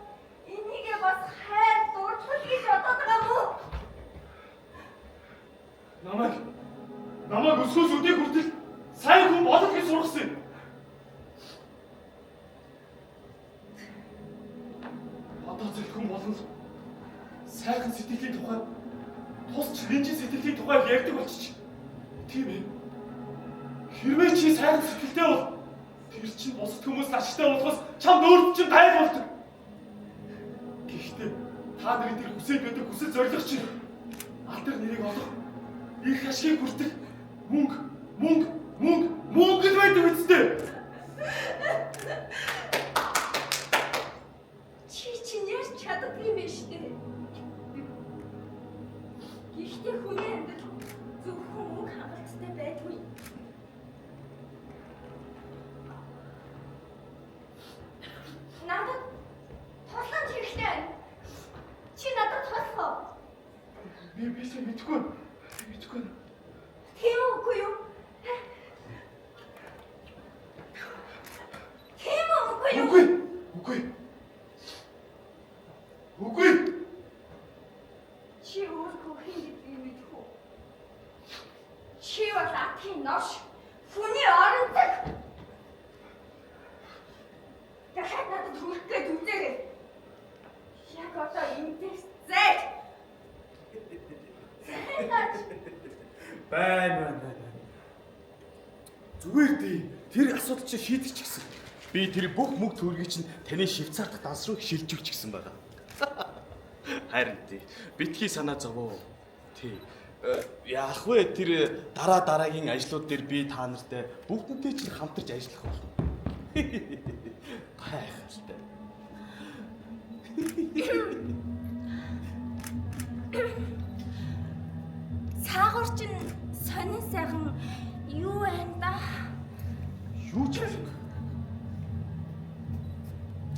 энийгээ бас хайр дурдвал гэж бодоод байгаа мó? Намайг өсгөөс өдийг хүртэл сайн хүн болох гэж сургасан юм. Одоо зэрэг хүн болно л сайхан сэтгэлийн тухай, тус чирэнжин сэтгэлийн тухай ярьдаг болчих. Тийм ээ. Хэрвээ чи сайхан сэтгэлтэй бол тэр чинь бусад хүмүүс ашигтай болохоос чамд өөрт чинь гай болдог. Гэхдээ та нарын тэр хүсээд байдаг хүсэл зорилго чинь алдар нэрийг олох, их ашигыг хүртэх мөнгө, мөнгө, мөнгө, мөнгө л байдаг үсттэй. Чи чинь ярьж чаддаггүй юм байна шүү дээ. Гэхдээ хүний амьдрал зөвхөн мөнгө хангалттай байдгүй. Надад тусламж хэрэгтэй байна. Чи надад туслах уу? Би бисээ мэдэхгүй. Мэдэхгүй. Тийм үгүй юу? Тийм үгүй юу? Үгүй. Үгүй. Үгүй. Чи өөрөө хэн гэдгийг мэдэх үү? Чи бол атын новш. Хүний оронцог. Дахиад надад хүрэх гээд үзээрэй. Яг одоо эндээс зайд. Зайлаач. Байна байна. Зүгээр дээ. Тэр асуудал чинь шийдчихсэн. Би тэр бүх мөнгө төгрөгийг чинь таны Швейцар дахь данс руу шилжүүлчихсэн байгаа. Харин тий. Битгий санаа зовоо. Тий. Яах вэ? Тэр дараа дараагийн ажлууд дээр би та нартай бүгдэнтэй чинь хамтарч ажиллах болно. Гайхалтай. Цаагуур чинь сонин сайхан юу байна да? Юу ч юм.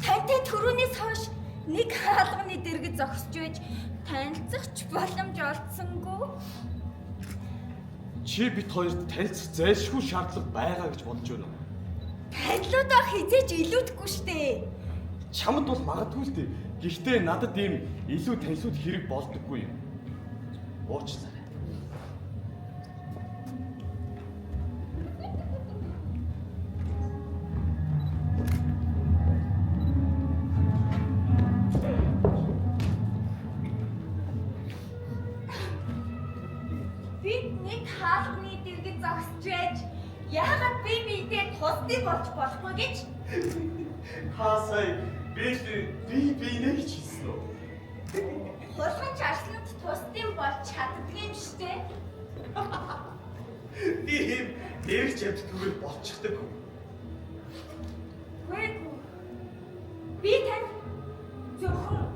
Тантай түрүүнээс хойш нэг хаалганы дэргэд зогсож байж танилцах ч боломж олдсонгүй. Чи бит хоёрт танилцах зайлшгүй шаардлага байгаа гэж бодож байна уу? Танилудаа хизээж илүүдэхгүй штэ. Чамд бол магадгүй л дээ. Гэхдээ надад ийм илүү танилуд хэрэг болдоггүй юм. Уучлаарай. Бид нэг хаалганы дэргэд зогсож байж яагаад би биедээ тусдыг болж болохгүй гэж? Та сая би л би биенэ гэж хэлсэн үү? Хулган ч арсланд тусдын болж чаддаг юм штэ. Би ийм дэрэгч явдгүйгээр болчихдог. Үгүй. Би танд зөвхөн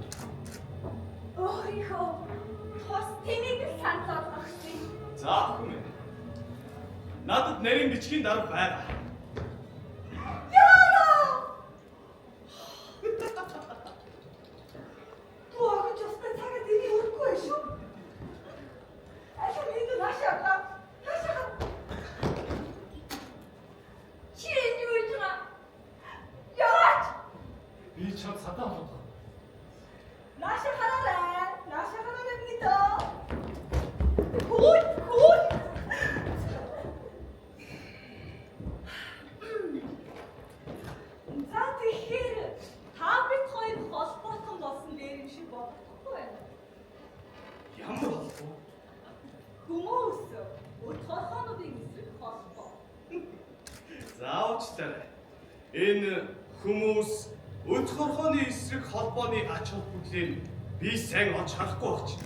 өөрийнхөө тус тэмээг л санал болгох юм. За охин минь. Надад нарийн бичгийн дарга байгаа. Яана! Туу охин ч устай цагаад энийг өрөхгүй байх шүү. Аль минь наашаа аваа. Наашаа. Чи энэ юу хийж байгаа? Яваач! Би чад садаа холбоо. Наашаа хараарай. Наашаа хараарай миний доо. Хөөе, хөөе. За тэгэхээр та бид хоёр холбоотон болсон дээр юм шиг бодохгүй байна. Ямар холбоо? Хүмүүс өтгөрхоонуудын эсрэг холбоо. За уучлаарай. Энэ хүмүүс өтгөрхөөний эсрэг холбооны ач холбогдлыг би сайн олж харахгүй байх чинь.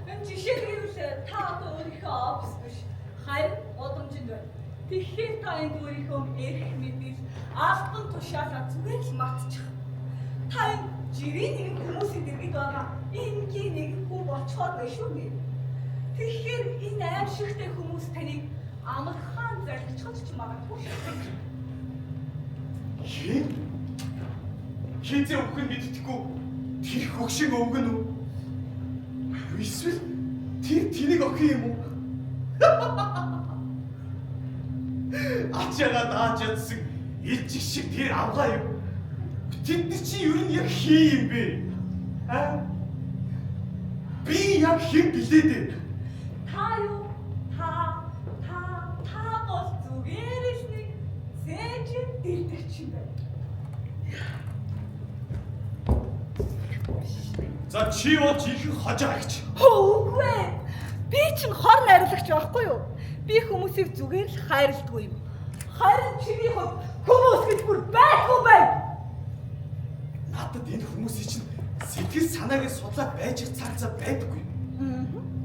Энэ жишээлбэл та одоо өөрийнхөө офис биш харин удамжинд байна. Тэгэхээр та энд өөрийнхөө эрх мэдэл, албан тушаалаа зүгээр л мартчих. Та энэ жирийн нэгэн хүмүүсийн дэргэд байгаа энгийн нэгэн хүн болцохоор байна шүү дээ. Тэгэхээр энэ аимшигтэй хүмүүс таныг амархан залгичих ч магадгүй шүү. Хин? Хизээ өвхөн мэддэхгүй тэр хөгшин өвгөн үү? Эсвэл тэр тэнэг охин юм уу? Ачаага дааж ядсан илжих шиг тэр авгаа юм. Тэд чи ер нь яг хий юм бэ? Аа? Би яг хэн билээ дээ? Та юу? Та та та бол зүгээр л нэг зээжин дэлдэгч юм байна. За чи бол жинхэнэ хожоо агч. Хөө үгүй ээ. Би чинь хор найрлагч байхгүй юу? Би хүмүүсийг зүгээр л хайрладгүй юм. Харин чиний хувьд хүмүүс гэж бүр байдгүй байна. Надад энэ хүмүүсийн чинь сэтгэл санаагийн судлаад байж цаг зав байдаггүй.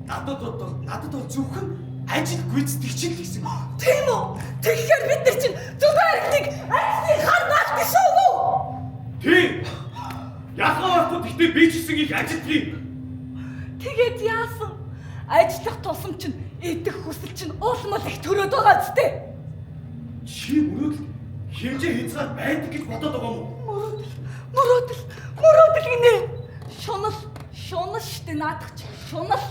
Надад бол зөвхөн ажил гүйцэтгэгч л гэсэн. Тийм үү? Тэгэхээр бид нар чинь зүгээр нэг ажлын хар наалт шүү үү? Тийм. Ялгаа байхгүй гэхдээ би ч гэсэн их ажилтгийг. Тэгээд яасан? Ажиллах тусам чинь идэх хүсэл чинь улмал их төрөөд байгаа зү. Чи мөрөөдөл хэмжээ хязгаар байдаг гэж бодоод байгаа юм уу? Мөрөөдөл, мөрөөдөл гинэ. Шунал, шунал штэ наадах чи шунал.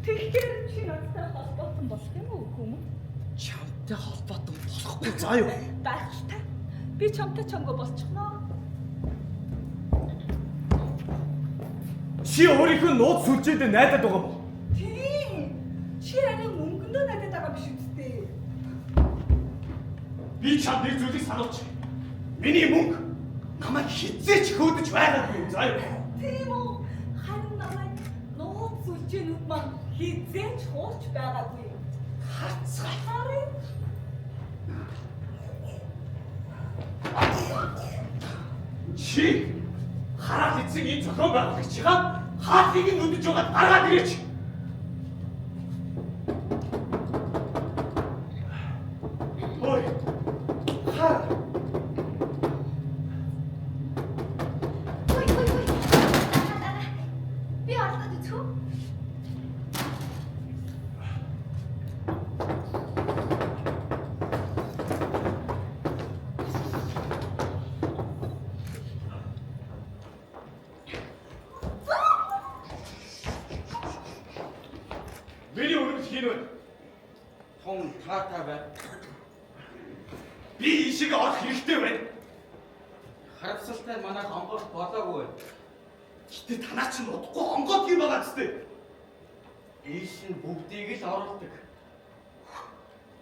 Тэгэхээр чи надтай холбоотон болох юм уу үгүй юм уу? Чамтай холбоотон болохгүй заа юу? Гайхалтай. Би чамтай чамгүй болчихноо. Чи өөрийнхөө нууц сүлжээдээ найдаад байгаа юм уу? Тийм. Чи арай мөнгөндөө найдаад байгаа биш үсттэй. Би чамд нэг зүйлийг сануулчих. Миний мөнгө намайг хизээч хөөдөж байгаагүй юм заа юу? Тийм үү? Харин намайг нууц сүлжээнүүд маань хизээч хуурч байгаагүй. Харцгаа. Харин Чи хараал эзэн энэ зохион байгуулагчийнхаа Хаалгыг нь нүдэж байгаад гаргаад ирээч. Ой. Хаа. Ой ой ой. Би орлоод үзэх үү? Миний өргөд хийн вэ? Тун таатай бай. Би ийшээгээ орох хэрэгтэй байна. Харамсалтай нь манайх онгойлт болоогүй байна. Гэтэ танаа чинь удахгүй онгоод юм байгаа зү. Ийш нь бүгдийг л оруулдаг.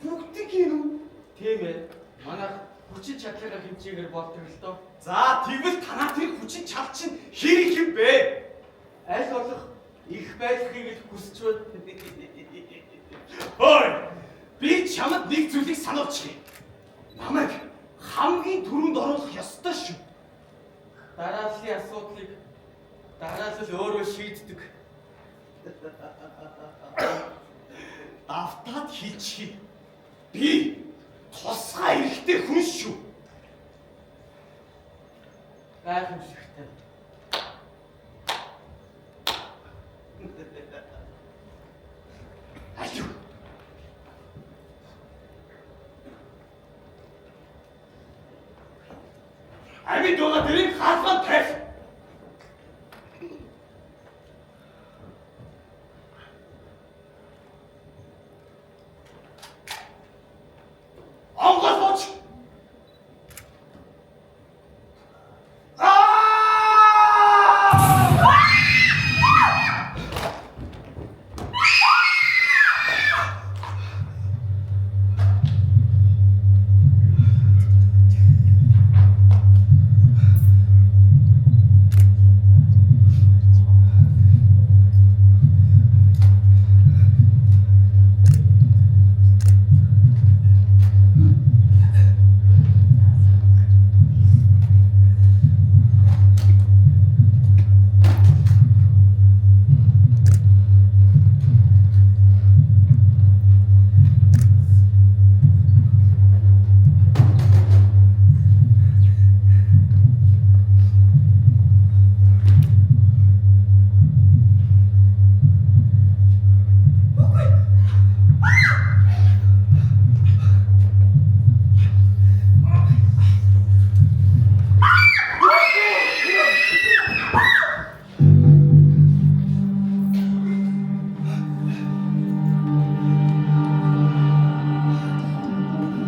Бүгдийг юм уу? Тийм ээ. Манайх хүчин чадлынхаа хэмжээгээр болдог л доо. За тэгвэл танаа тэр хүчин чал чинь хэр их юм бэ? Аль болох их байхыг л хүсч байна. Ой! Би чамд нэг зүйлийг сануулчих юм. Намайг хамгийн түрүүнд оруулах ёстой шүү. Дарааллын асуудлыг дараалал өөрөө шийддэг. Давтаад хэлчихье. Би тусгай эрхтэй хүн шүү. Гайхамшигтай. Алив. Амьд байгаа дэрийг хаалганд тавь. Онгоц бууч. Аа!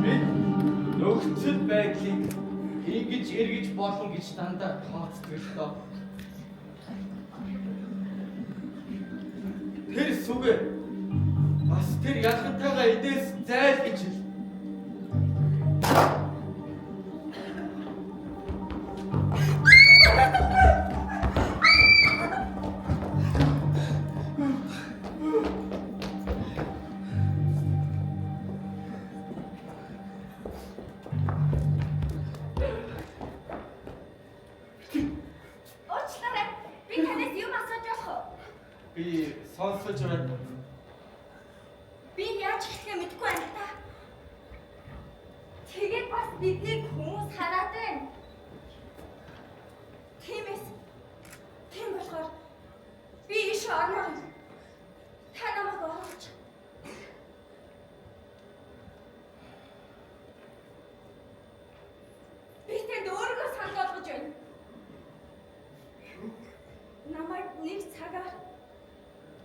Би нөхцөл байдлыг ингэж эргэж болно гэж дандаа тооцдог л доо. Тэр сүгэ бас тэр ялгантайгаа эдээс зайл гэж хэл. Уучлаарай. Би танаас юм асууж болох уу? Би сонсож байна. Би яаж эхлэхээ мэдэхгүй байна л та. Тэгээд бас биднийг хүмүүс хараад байна. Тиймээс тийм болохоор би ийш орноор юм. Та намайг оруулж. Би танд өөрийгөө санал болгож байна. Намайг нэг цагаар,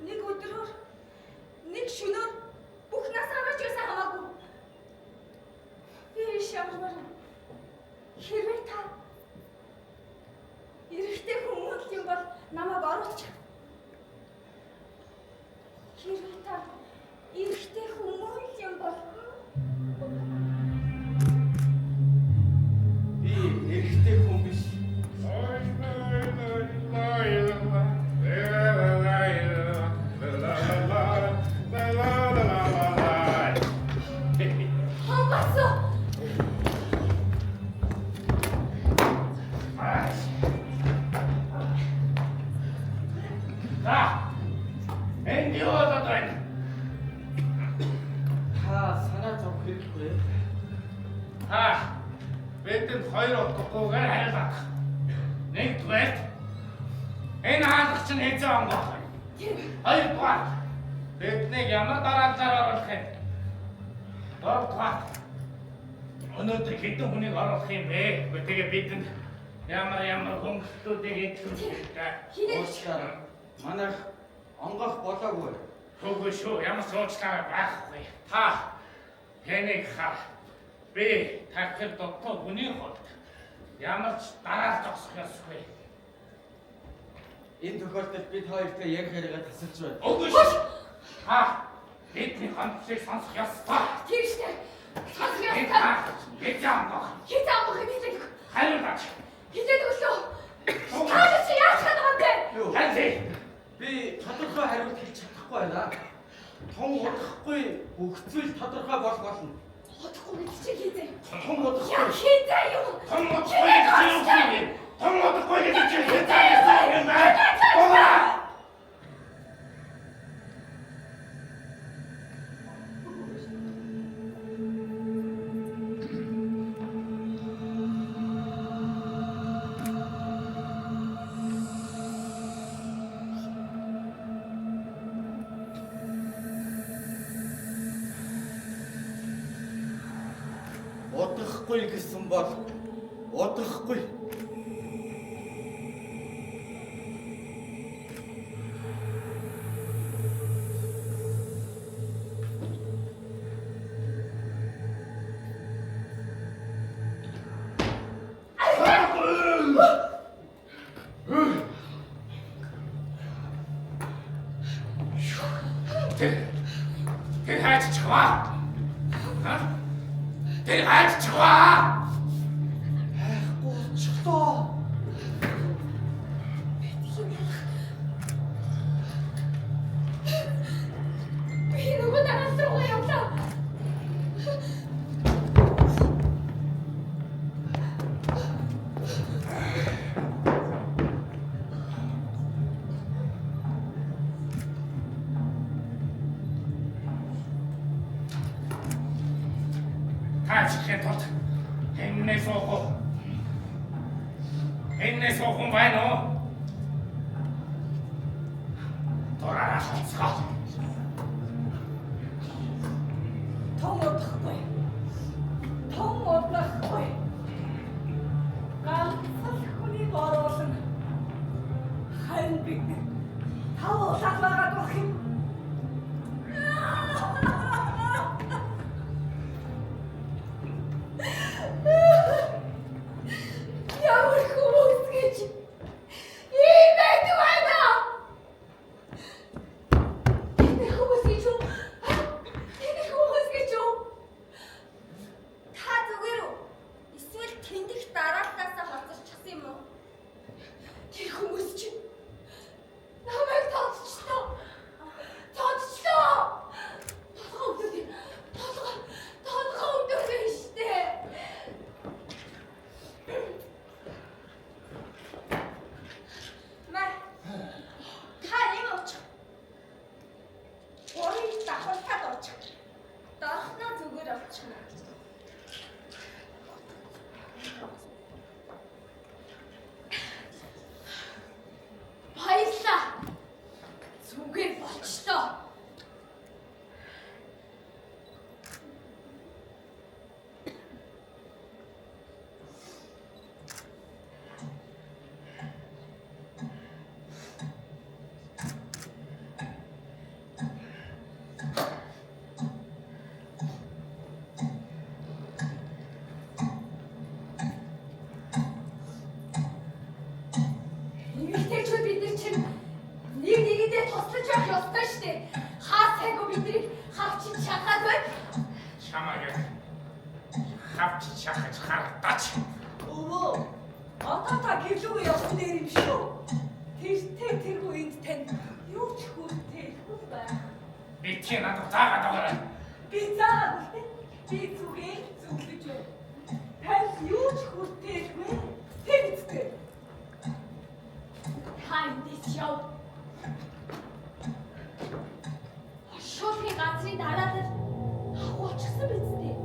нэг өдрөөр, нэг шөнөөр бүх нас аваач байсан хамаагүй. Би ийш явмаар. Хэрвээ та эрэгтэй хүмүүс юм бол намайг оруулчих. Хэрвээ та эрэгтэй хүмүүс юм бол Би эрэгтэй хүн биш. хонгоцоо. За. Энд юу болоод байна? Та санаа зовх хэрэггүй. Та бидэнд хоёр утгахгүйгээр харилцах. Нэгдүгээр энэ хаалга чинь хэзээ онгоох вэ? Хоёрдугаар биднийг ямар дараалалаар оруулах юм? Гуравдугаар өнөөдөр хэдэн хүнийг оруулах юм бэ? Тэгээ бидэнд ямар ямар хөнгөлтүүдийг эдлүүлэх вэ? Уучлаарай. Манайх онгоох болоогүй. Үгүй шүү, ямар ч уучлаарай байхгүй. Та тэнийг хар. Би тахир дотоо хүний хувьд ямар ч дараал зогсох ёсгүй. Энэ тохиолдолд бид хоёртой ярих яригаа тасалж байна. Үгүй шүү. Та бидний хандлыг сонсох ёстой. Тийм шүү дээ. Сонсох ёстой. Бид яамгах. Хэд амгах юм хэлээд өг. Хариулаач. Хэлээд өглөө. Та чи яаж чадах юм бэ? Юу? Ханзи. Би тодорхой хариулт хэлж чадахгүй байна. Тун удахгүй бүх зүйл тодорхой болох болно. Удахгүй гэж чи хийзээ. Тун удахгүй. Яг хийзээ юу? Тун удахгүй гэж юу юм? Тун удахгүй гэж чи хийзээ юм бэ? Богоо. Удахгүй гэсэн бол удахгүй. Тэр хайж чаваа. Тэр хайж чаваа. Хайхгүй очихлоо. Би нөгөө дараас руугаа явлаа. Таачихын тулд энэс суух уу? Энэс суух юм байна уу? Дураараа сонсгоо. Том удахгүй. Том удахгүй. Ганц л хүнийг оруулан харин бид тав улаан байгаад байх юм. Ямар хүмүүс гэж ийм байдаг байна. Тэний хүмүүс гэж юу? Тэний хүмүүс гэж юу? Та зүгээр үү? Эсвэл тэндих дараалтаасаа хоцорчихсан юм уу? Тэр хүмүүс чинь намайг тодчлоо. Тодчлоо. Толгой өвдөд. Толгой өвдөд штэ. Мэ. Та юм уучих. Гурыг давхалтаад уучих. Дорхноо зүгээр очихно. Баярлалаа. Зүгээр болчлоо. Эмэгтэйчүүд бид нар чинь нэг нэгэндээ туслаж байх ёстой шүү дээ. Хаа сайгүй биднийг хавчин шахаад байна. Чамайг хавч шахаж хардаач. Өвөө. Одоо та гэрлүүгээ явсан дээр юм шүү. Тэртээ тэргүй энд танд юу ч хүртээхгүй байх. Би чи надад заагаад байгаарай. Би заагаад үлдээ. Би зүгээр зүглэж байна. Танд юу ч хүртээхгүй. Тэр үстэй. Та эндээс яв. газрын дараалал авах болчихсон биз дээ.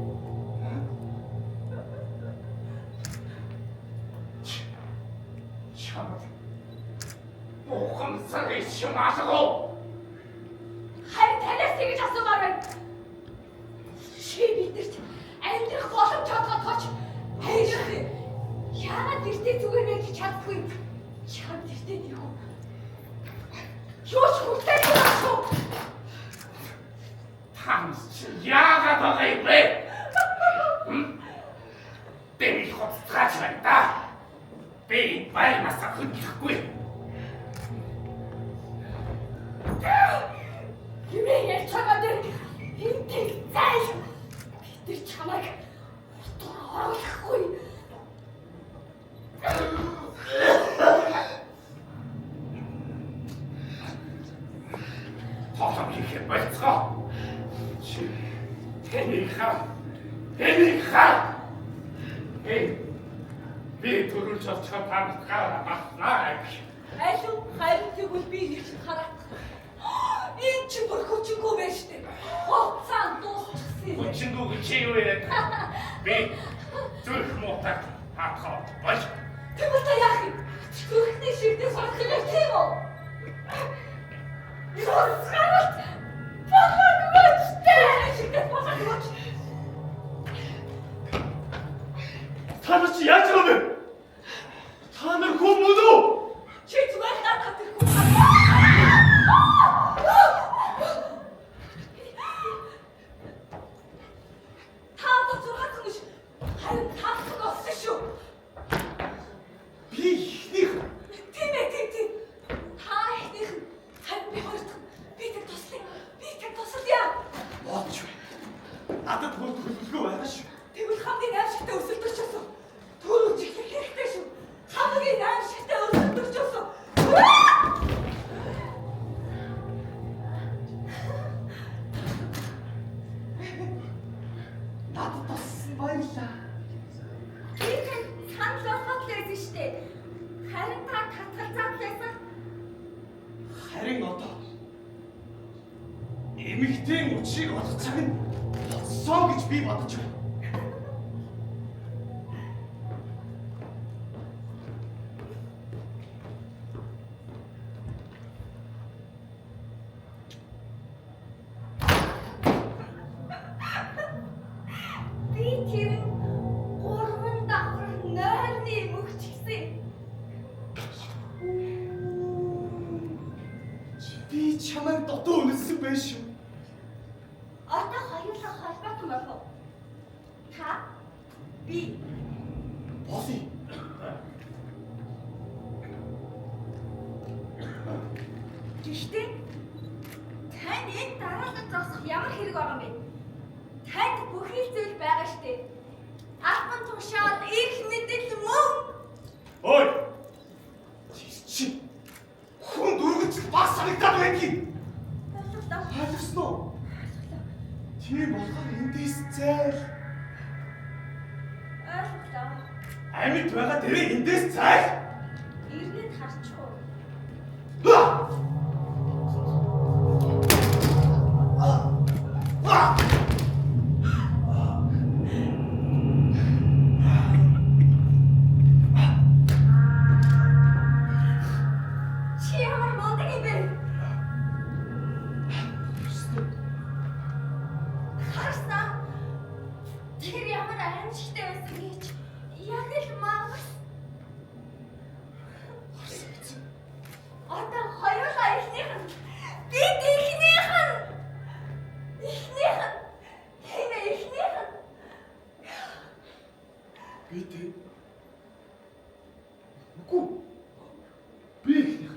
Чамд ухамсар ишим алгав. Харин танаас тэгж асуумаар байна. Чи бидэрт амьдрах боломж олгоод амьдрах. Яагаад гэртээ зүгээр байж чаддаггүй? Чамд гэртээ тийх үү? Юу ч хүртээгүй шүү. Танс чи яагаад байгаа юм бэ? Би хоцгаач байна да. Би баймаас хөдлөхгүй. Хэмээ ярьж байгаа дээр энтэй зайл. Бид нар чамайг уртуур оруулахгүй. Тоглоом хийхээ болцгоо. Чи тэнийг хаа. Тэнийг хаа. Эй. Би төрүүлж очиход та нарт гаваа баснаа. Алив харин тэгвэл би нэг чинь хараад. Энэ чи бүр хүчингүй байж тээ. Хугацаанд дуусчихсан юм. Хүчингүй гэж чи юу яриад? Би зүрх муутаг хаатхаа болж. Тэгвэл та яах юм? Зүрхний шигдээ сонсох юм тийм үү? Сонсгаралт болоогүй ч дээ. Шигдээ болоогүй ч. Та нар чи яаж байгаа юм бэ? Та нар хүн мөн үү? Чи зүгээр надад ирэхгүй. Та одоо 6 хүн ш. Харин 5 хүн болсон шүү. Би ихнийх. Тийм ээ, тийм тийм. Та ихнийх нь. Харин би хоёр дахь. Би тэр туслая. Би тэр туслая. Бодч бай. Надад хөл хөлгөө байгаа шүү. Тэгвэл хамгийн аимшигтай өсөлтөж байсан. Түрүү чиглэх хэрэгтэй шүү. Хамгийн аимшигтай өсөлтөж байсан. Надад туссан баярлаа. Би танд санал болгоод л байсан шүү дээ. Харин та татгалзаад байсан. Харин одоо эмэгтэй учрыг олох цаг нь болсон гэж би бодож байна. Би тэр нь 3 давхар нойрны мөгч гэсэн. Би чамайг дутуу үнэлсэн байх шүү. Одоо хоёулаа холбоотой болов уу? Та би Болъё. Гэхдээ танд энэ дараалал зогсох ямар хэрэг байгаа юм бэ? Танд бүхий л зүйл байгаа штэ. Албан тушаал, эрх мэдэл, мөнгө. Ой. Тэр чи хүн дөрвөж бас санагдаад байдгийг. Ойлголоо. Ойлгосон уу? Тийм болохоор эндээс зайл. Ойлголоо. Амьд байгаа дээрээ эндээс зайл. Эргээд харчих уу? Чи ямар мундаг юм бэ? Харсан. Тэр ямар аимшигтай байсан гэж яг л мангас. Одоо хоёулаа эхнийх нь. Бид эхнийх нь. Эхнийх нь. Тийм ээ, эхнийх нь. Би тэ. Үгүй. Би эхнийх.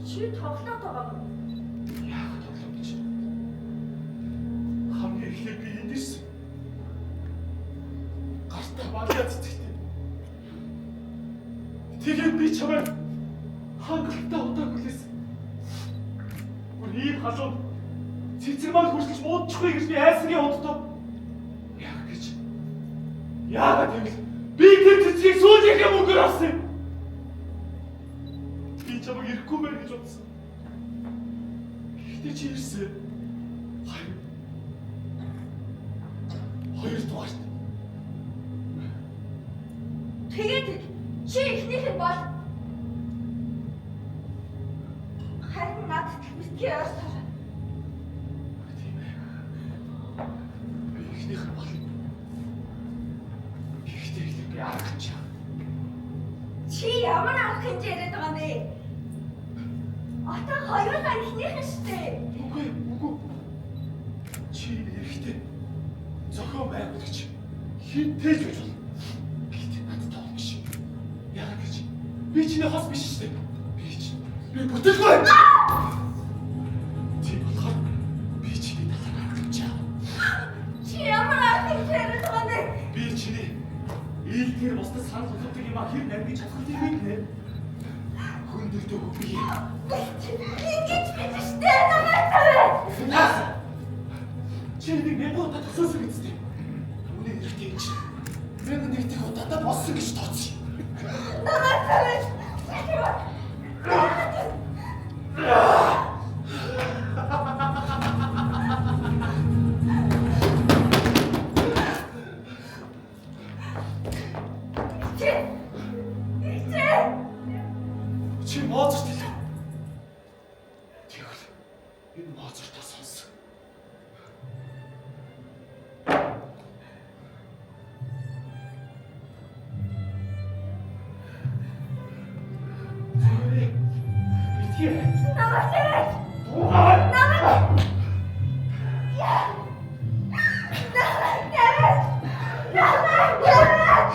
Чи тоглоод байгаа юм. Яагаад тоглоод чи? Хамгийн эхлээд би энд ирсэн. Гартаа баглаа цэцэгтэй. Тэгээд би чамайг хангалттай удаа хүлээсэн. Бүр ийм халуун цэцэг маань хүрсэлж муудчихгүй гэж би айсангийн удаа. Яг гэж. Яагаад гэвэл би тэр цэцгийг сүүлийнхээ мөнгөөр авсан юм. Би чамайг ирэхгүй мэн гэж бодсон. Гэхдээ чи ирсэн. Харин хоёр дугаарт. Тэгээд чи эхнийх нь бол. Харин надад битгий ойр. Тийм ээ. Би эхнийх нь бол. Гэхдээ эхлээд би арга хэмжээ. Чи ямар арга хэмжээ яриад байгаа юм бэ? Одоо хоёулаа эхнийх нь шүү дээ. Үгүй үгүй. Чи эрэхтэй зохион байгуулагч хинтэй ч байж болно. Гэхдээ надад тоолно гэж. Яагаад гэж? Би чиний хос биш шүү дээ. Би чи би бүтээлгүй. Тийм болохоор би чиний талаар арга хэмжээ авна. Чи ямар арга хэмжээ яриад байгаа юм бэ? Би чиний ээлдгээр бусдад санал болгодог юм а хэр наргиж чадах юм бэ? Хүндэлдэг би. Ингэж биш шүү дээ. Намайг тавиа. Наас. Чи нэг мянган удаа төсөөсөн биз дээ. Үүний эрэхтэй чи 1001 дэх удаадаа болсон гэж тооцсон. Намайг тавиа. Чи Чи Чи Моцарт хэлээ. Тэгвэл энэ Моцартаа сонс. Битгий. Намайг тавиа. Дуугаа. Намайг Намайг тавиа. Намайг тавиа.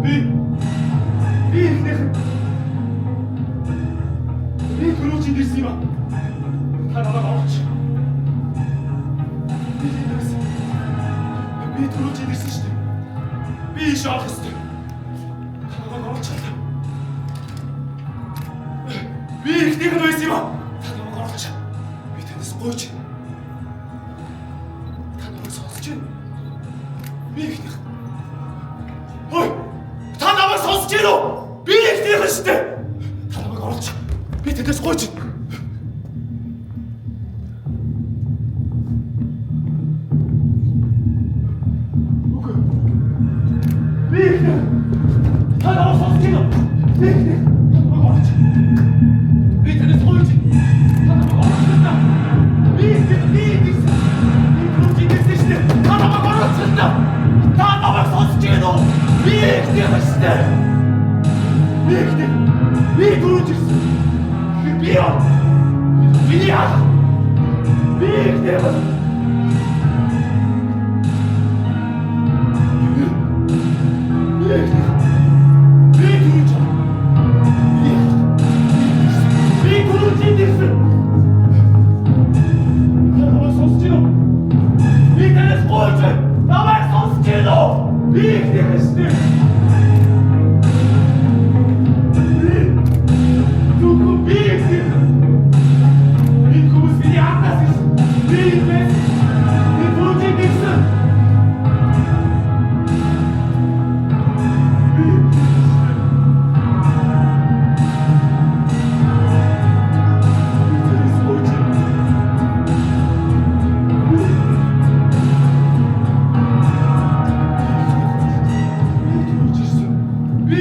Би би эхнийх нь. Би түрүүчинд ирсэн юм аа. Та намайг оруулж. Би хэлээс. Би түрүүчинд ирсэн шүү дээ. Би ийш орох ёстой. Та намайг оруулж чадлаа. Би эхнийх нь байсан юм аа. Та намайг оруулж. Би танаас гуйж. Та намайг сонсож байна. Би эхнийх. Ой! Та намайг сонсож байна уу? Би эхнийх нь шүү дээ. Та намайг оруулж. Би танаас гуйж. Үгүй. Би эхнийх. Та намайг сонсож байна уу? Би эхнийх. Та намайг оруулж. Би танаас гуйж. Та намайг оруулж та. Би эхнийх, би эхнийх. Би түрүүчинд ирсэн шүү дээ. Та намайг оруулж та. Та намайг сонсож байна уу? Би эхнийх шүү дээ. Ихтэй. Би ихтэй. Би түрүүж ирсэн. Тэгэхээр би яа. Миний алга. Би ихтэй. Би ихтэй. Би түрүүж. Би түрүүж ирсэн. Намайг сонсч байна уу? Би танаас гуйж байна. Намайг сонсч байна уу? Би ихтэй хэвчээ. Би зүгүү би ихтэй. Энэ хүмүүс миний ардаас ирсэн. Би имээс би түрүүж ирсэн. Би танаас гуйж байна. Би түрүүж ирсэн. Би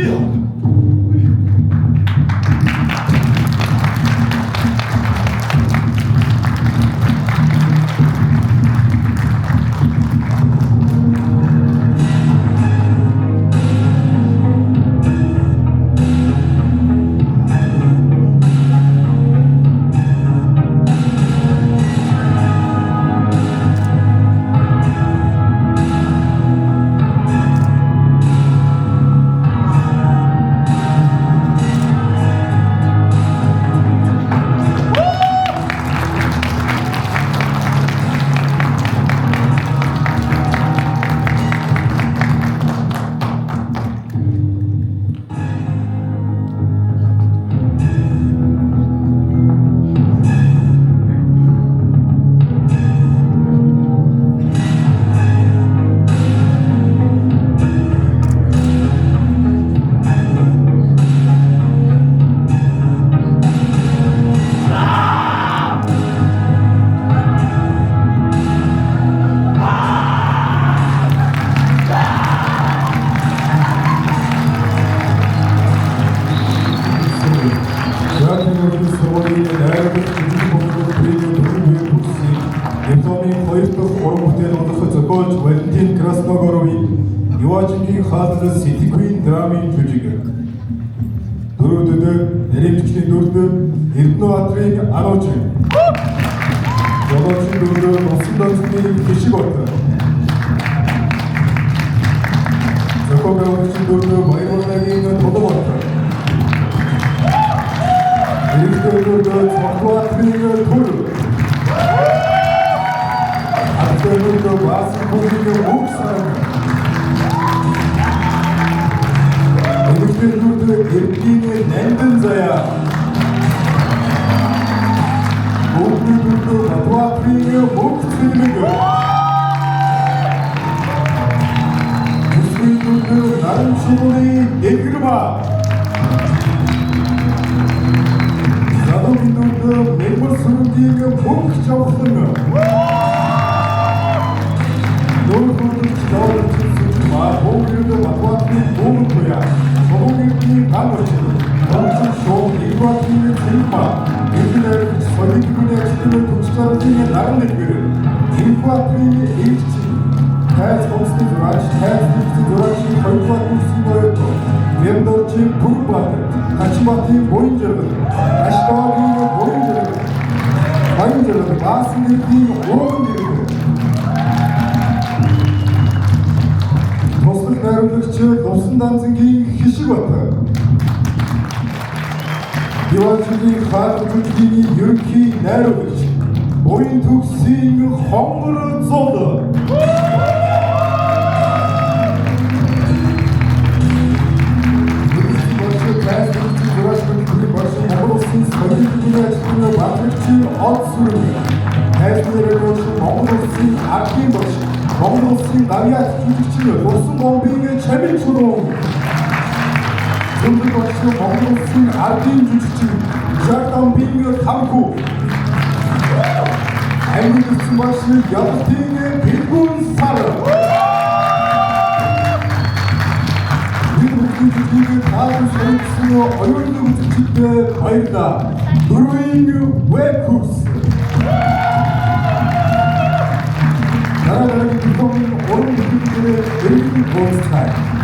대한민국 сургуулийн найруулагч Жижиг бомбог премийн дөрвөн бүсийг Японы хоёр дахь уран бүтээл болох зохиолч Валентин Красногоровын Иважингийн хаалт Сэтгвийн драмын жүжиг. Дөрөвдөд нарийн дүрд Эрдэнэбаатарын Ануучин. Жолоочийн дүрд Усан донцны Хишиг бат. Зохион байгуулагчийн дүрд Баярбарнагийн Тулубат. Эрэгтэй дүрд Цогтбаатарын Төр. Адтай дүрд Баасан Мөнх саран. Эрэгтэй дүрд Эрдэнэ Нандин заяа. Хүүхний дүрд Батбаатарын Мөнх цэлмэг. Төсвийн дүрд Наран шувууны Дэлгэрба. Залуугийн дүрд Мэрмэр сүрэнгийн Мөнх жавхлан. Нүүр хөрөлч Даваач Бөөгнөрд Батбаатарын Бөөгөн туяа. Чулуун эрдэнийн ган өчиг. Донцон шуум Ирбаатарын Цэнба. Эрдэнэ найруулагч Соёлын түүний ажилтны төгс жаргалын наран дэлгэр. Ирбаатарын Эгч. Тайз гомсны зураач, тайз нэгдсэн зураачийн хоёрдугаар курсын оюут. Бямдорчийн Бүрбаатар, Хачинбатын Буян жаргал, Аштаагийн Буян жаргал, Баян жаргал, Баасан эрдэнийн Ууган дэрэг. Туслах найруулагч Лувсан Данзангийн Хишиг бат. Диванчгийн хаалт жүжигийн ерөнхий найруулагч Буян төгсийн Хонгор зол. Монгол Улсын соёлын түүний ажилтны Бадрагчийн од сүрэн. Тайлбар найруулагч Монгол Улсын ардын багш, Монгол Улсын гавьяат жүжигчин Лувсан бомбын Чамин чулуун. Зөндөл багш Монгол Улсын ардын жүжигчин Жагдамбын Тамку. Амьд ирсэн багш Ялтын Бэлгүүн сар. Энэ бүхний таалан сонирхсан оюуны үзэгчдэд баярлалаа. Дөрвийн веб курс. Дараа дараагийн уран бүтээлээр эргэн уулзцгаая.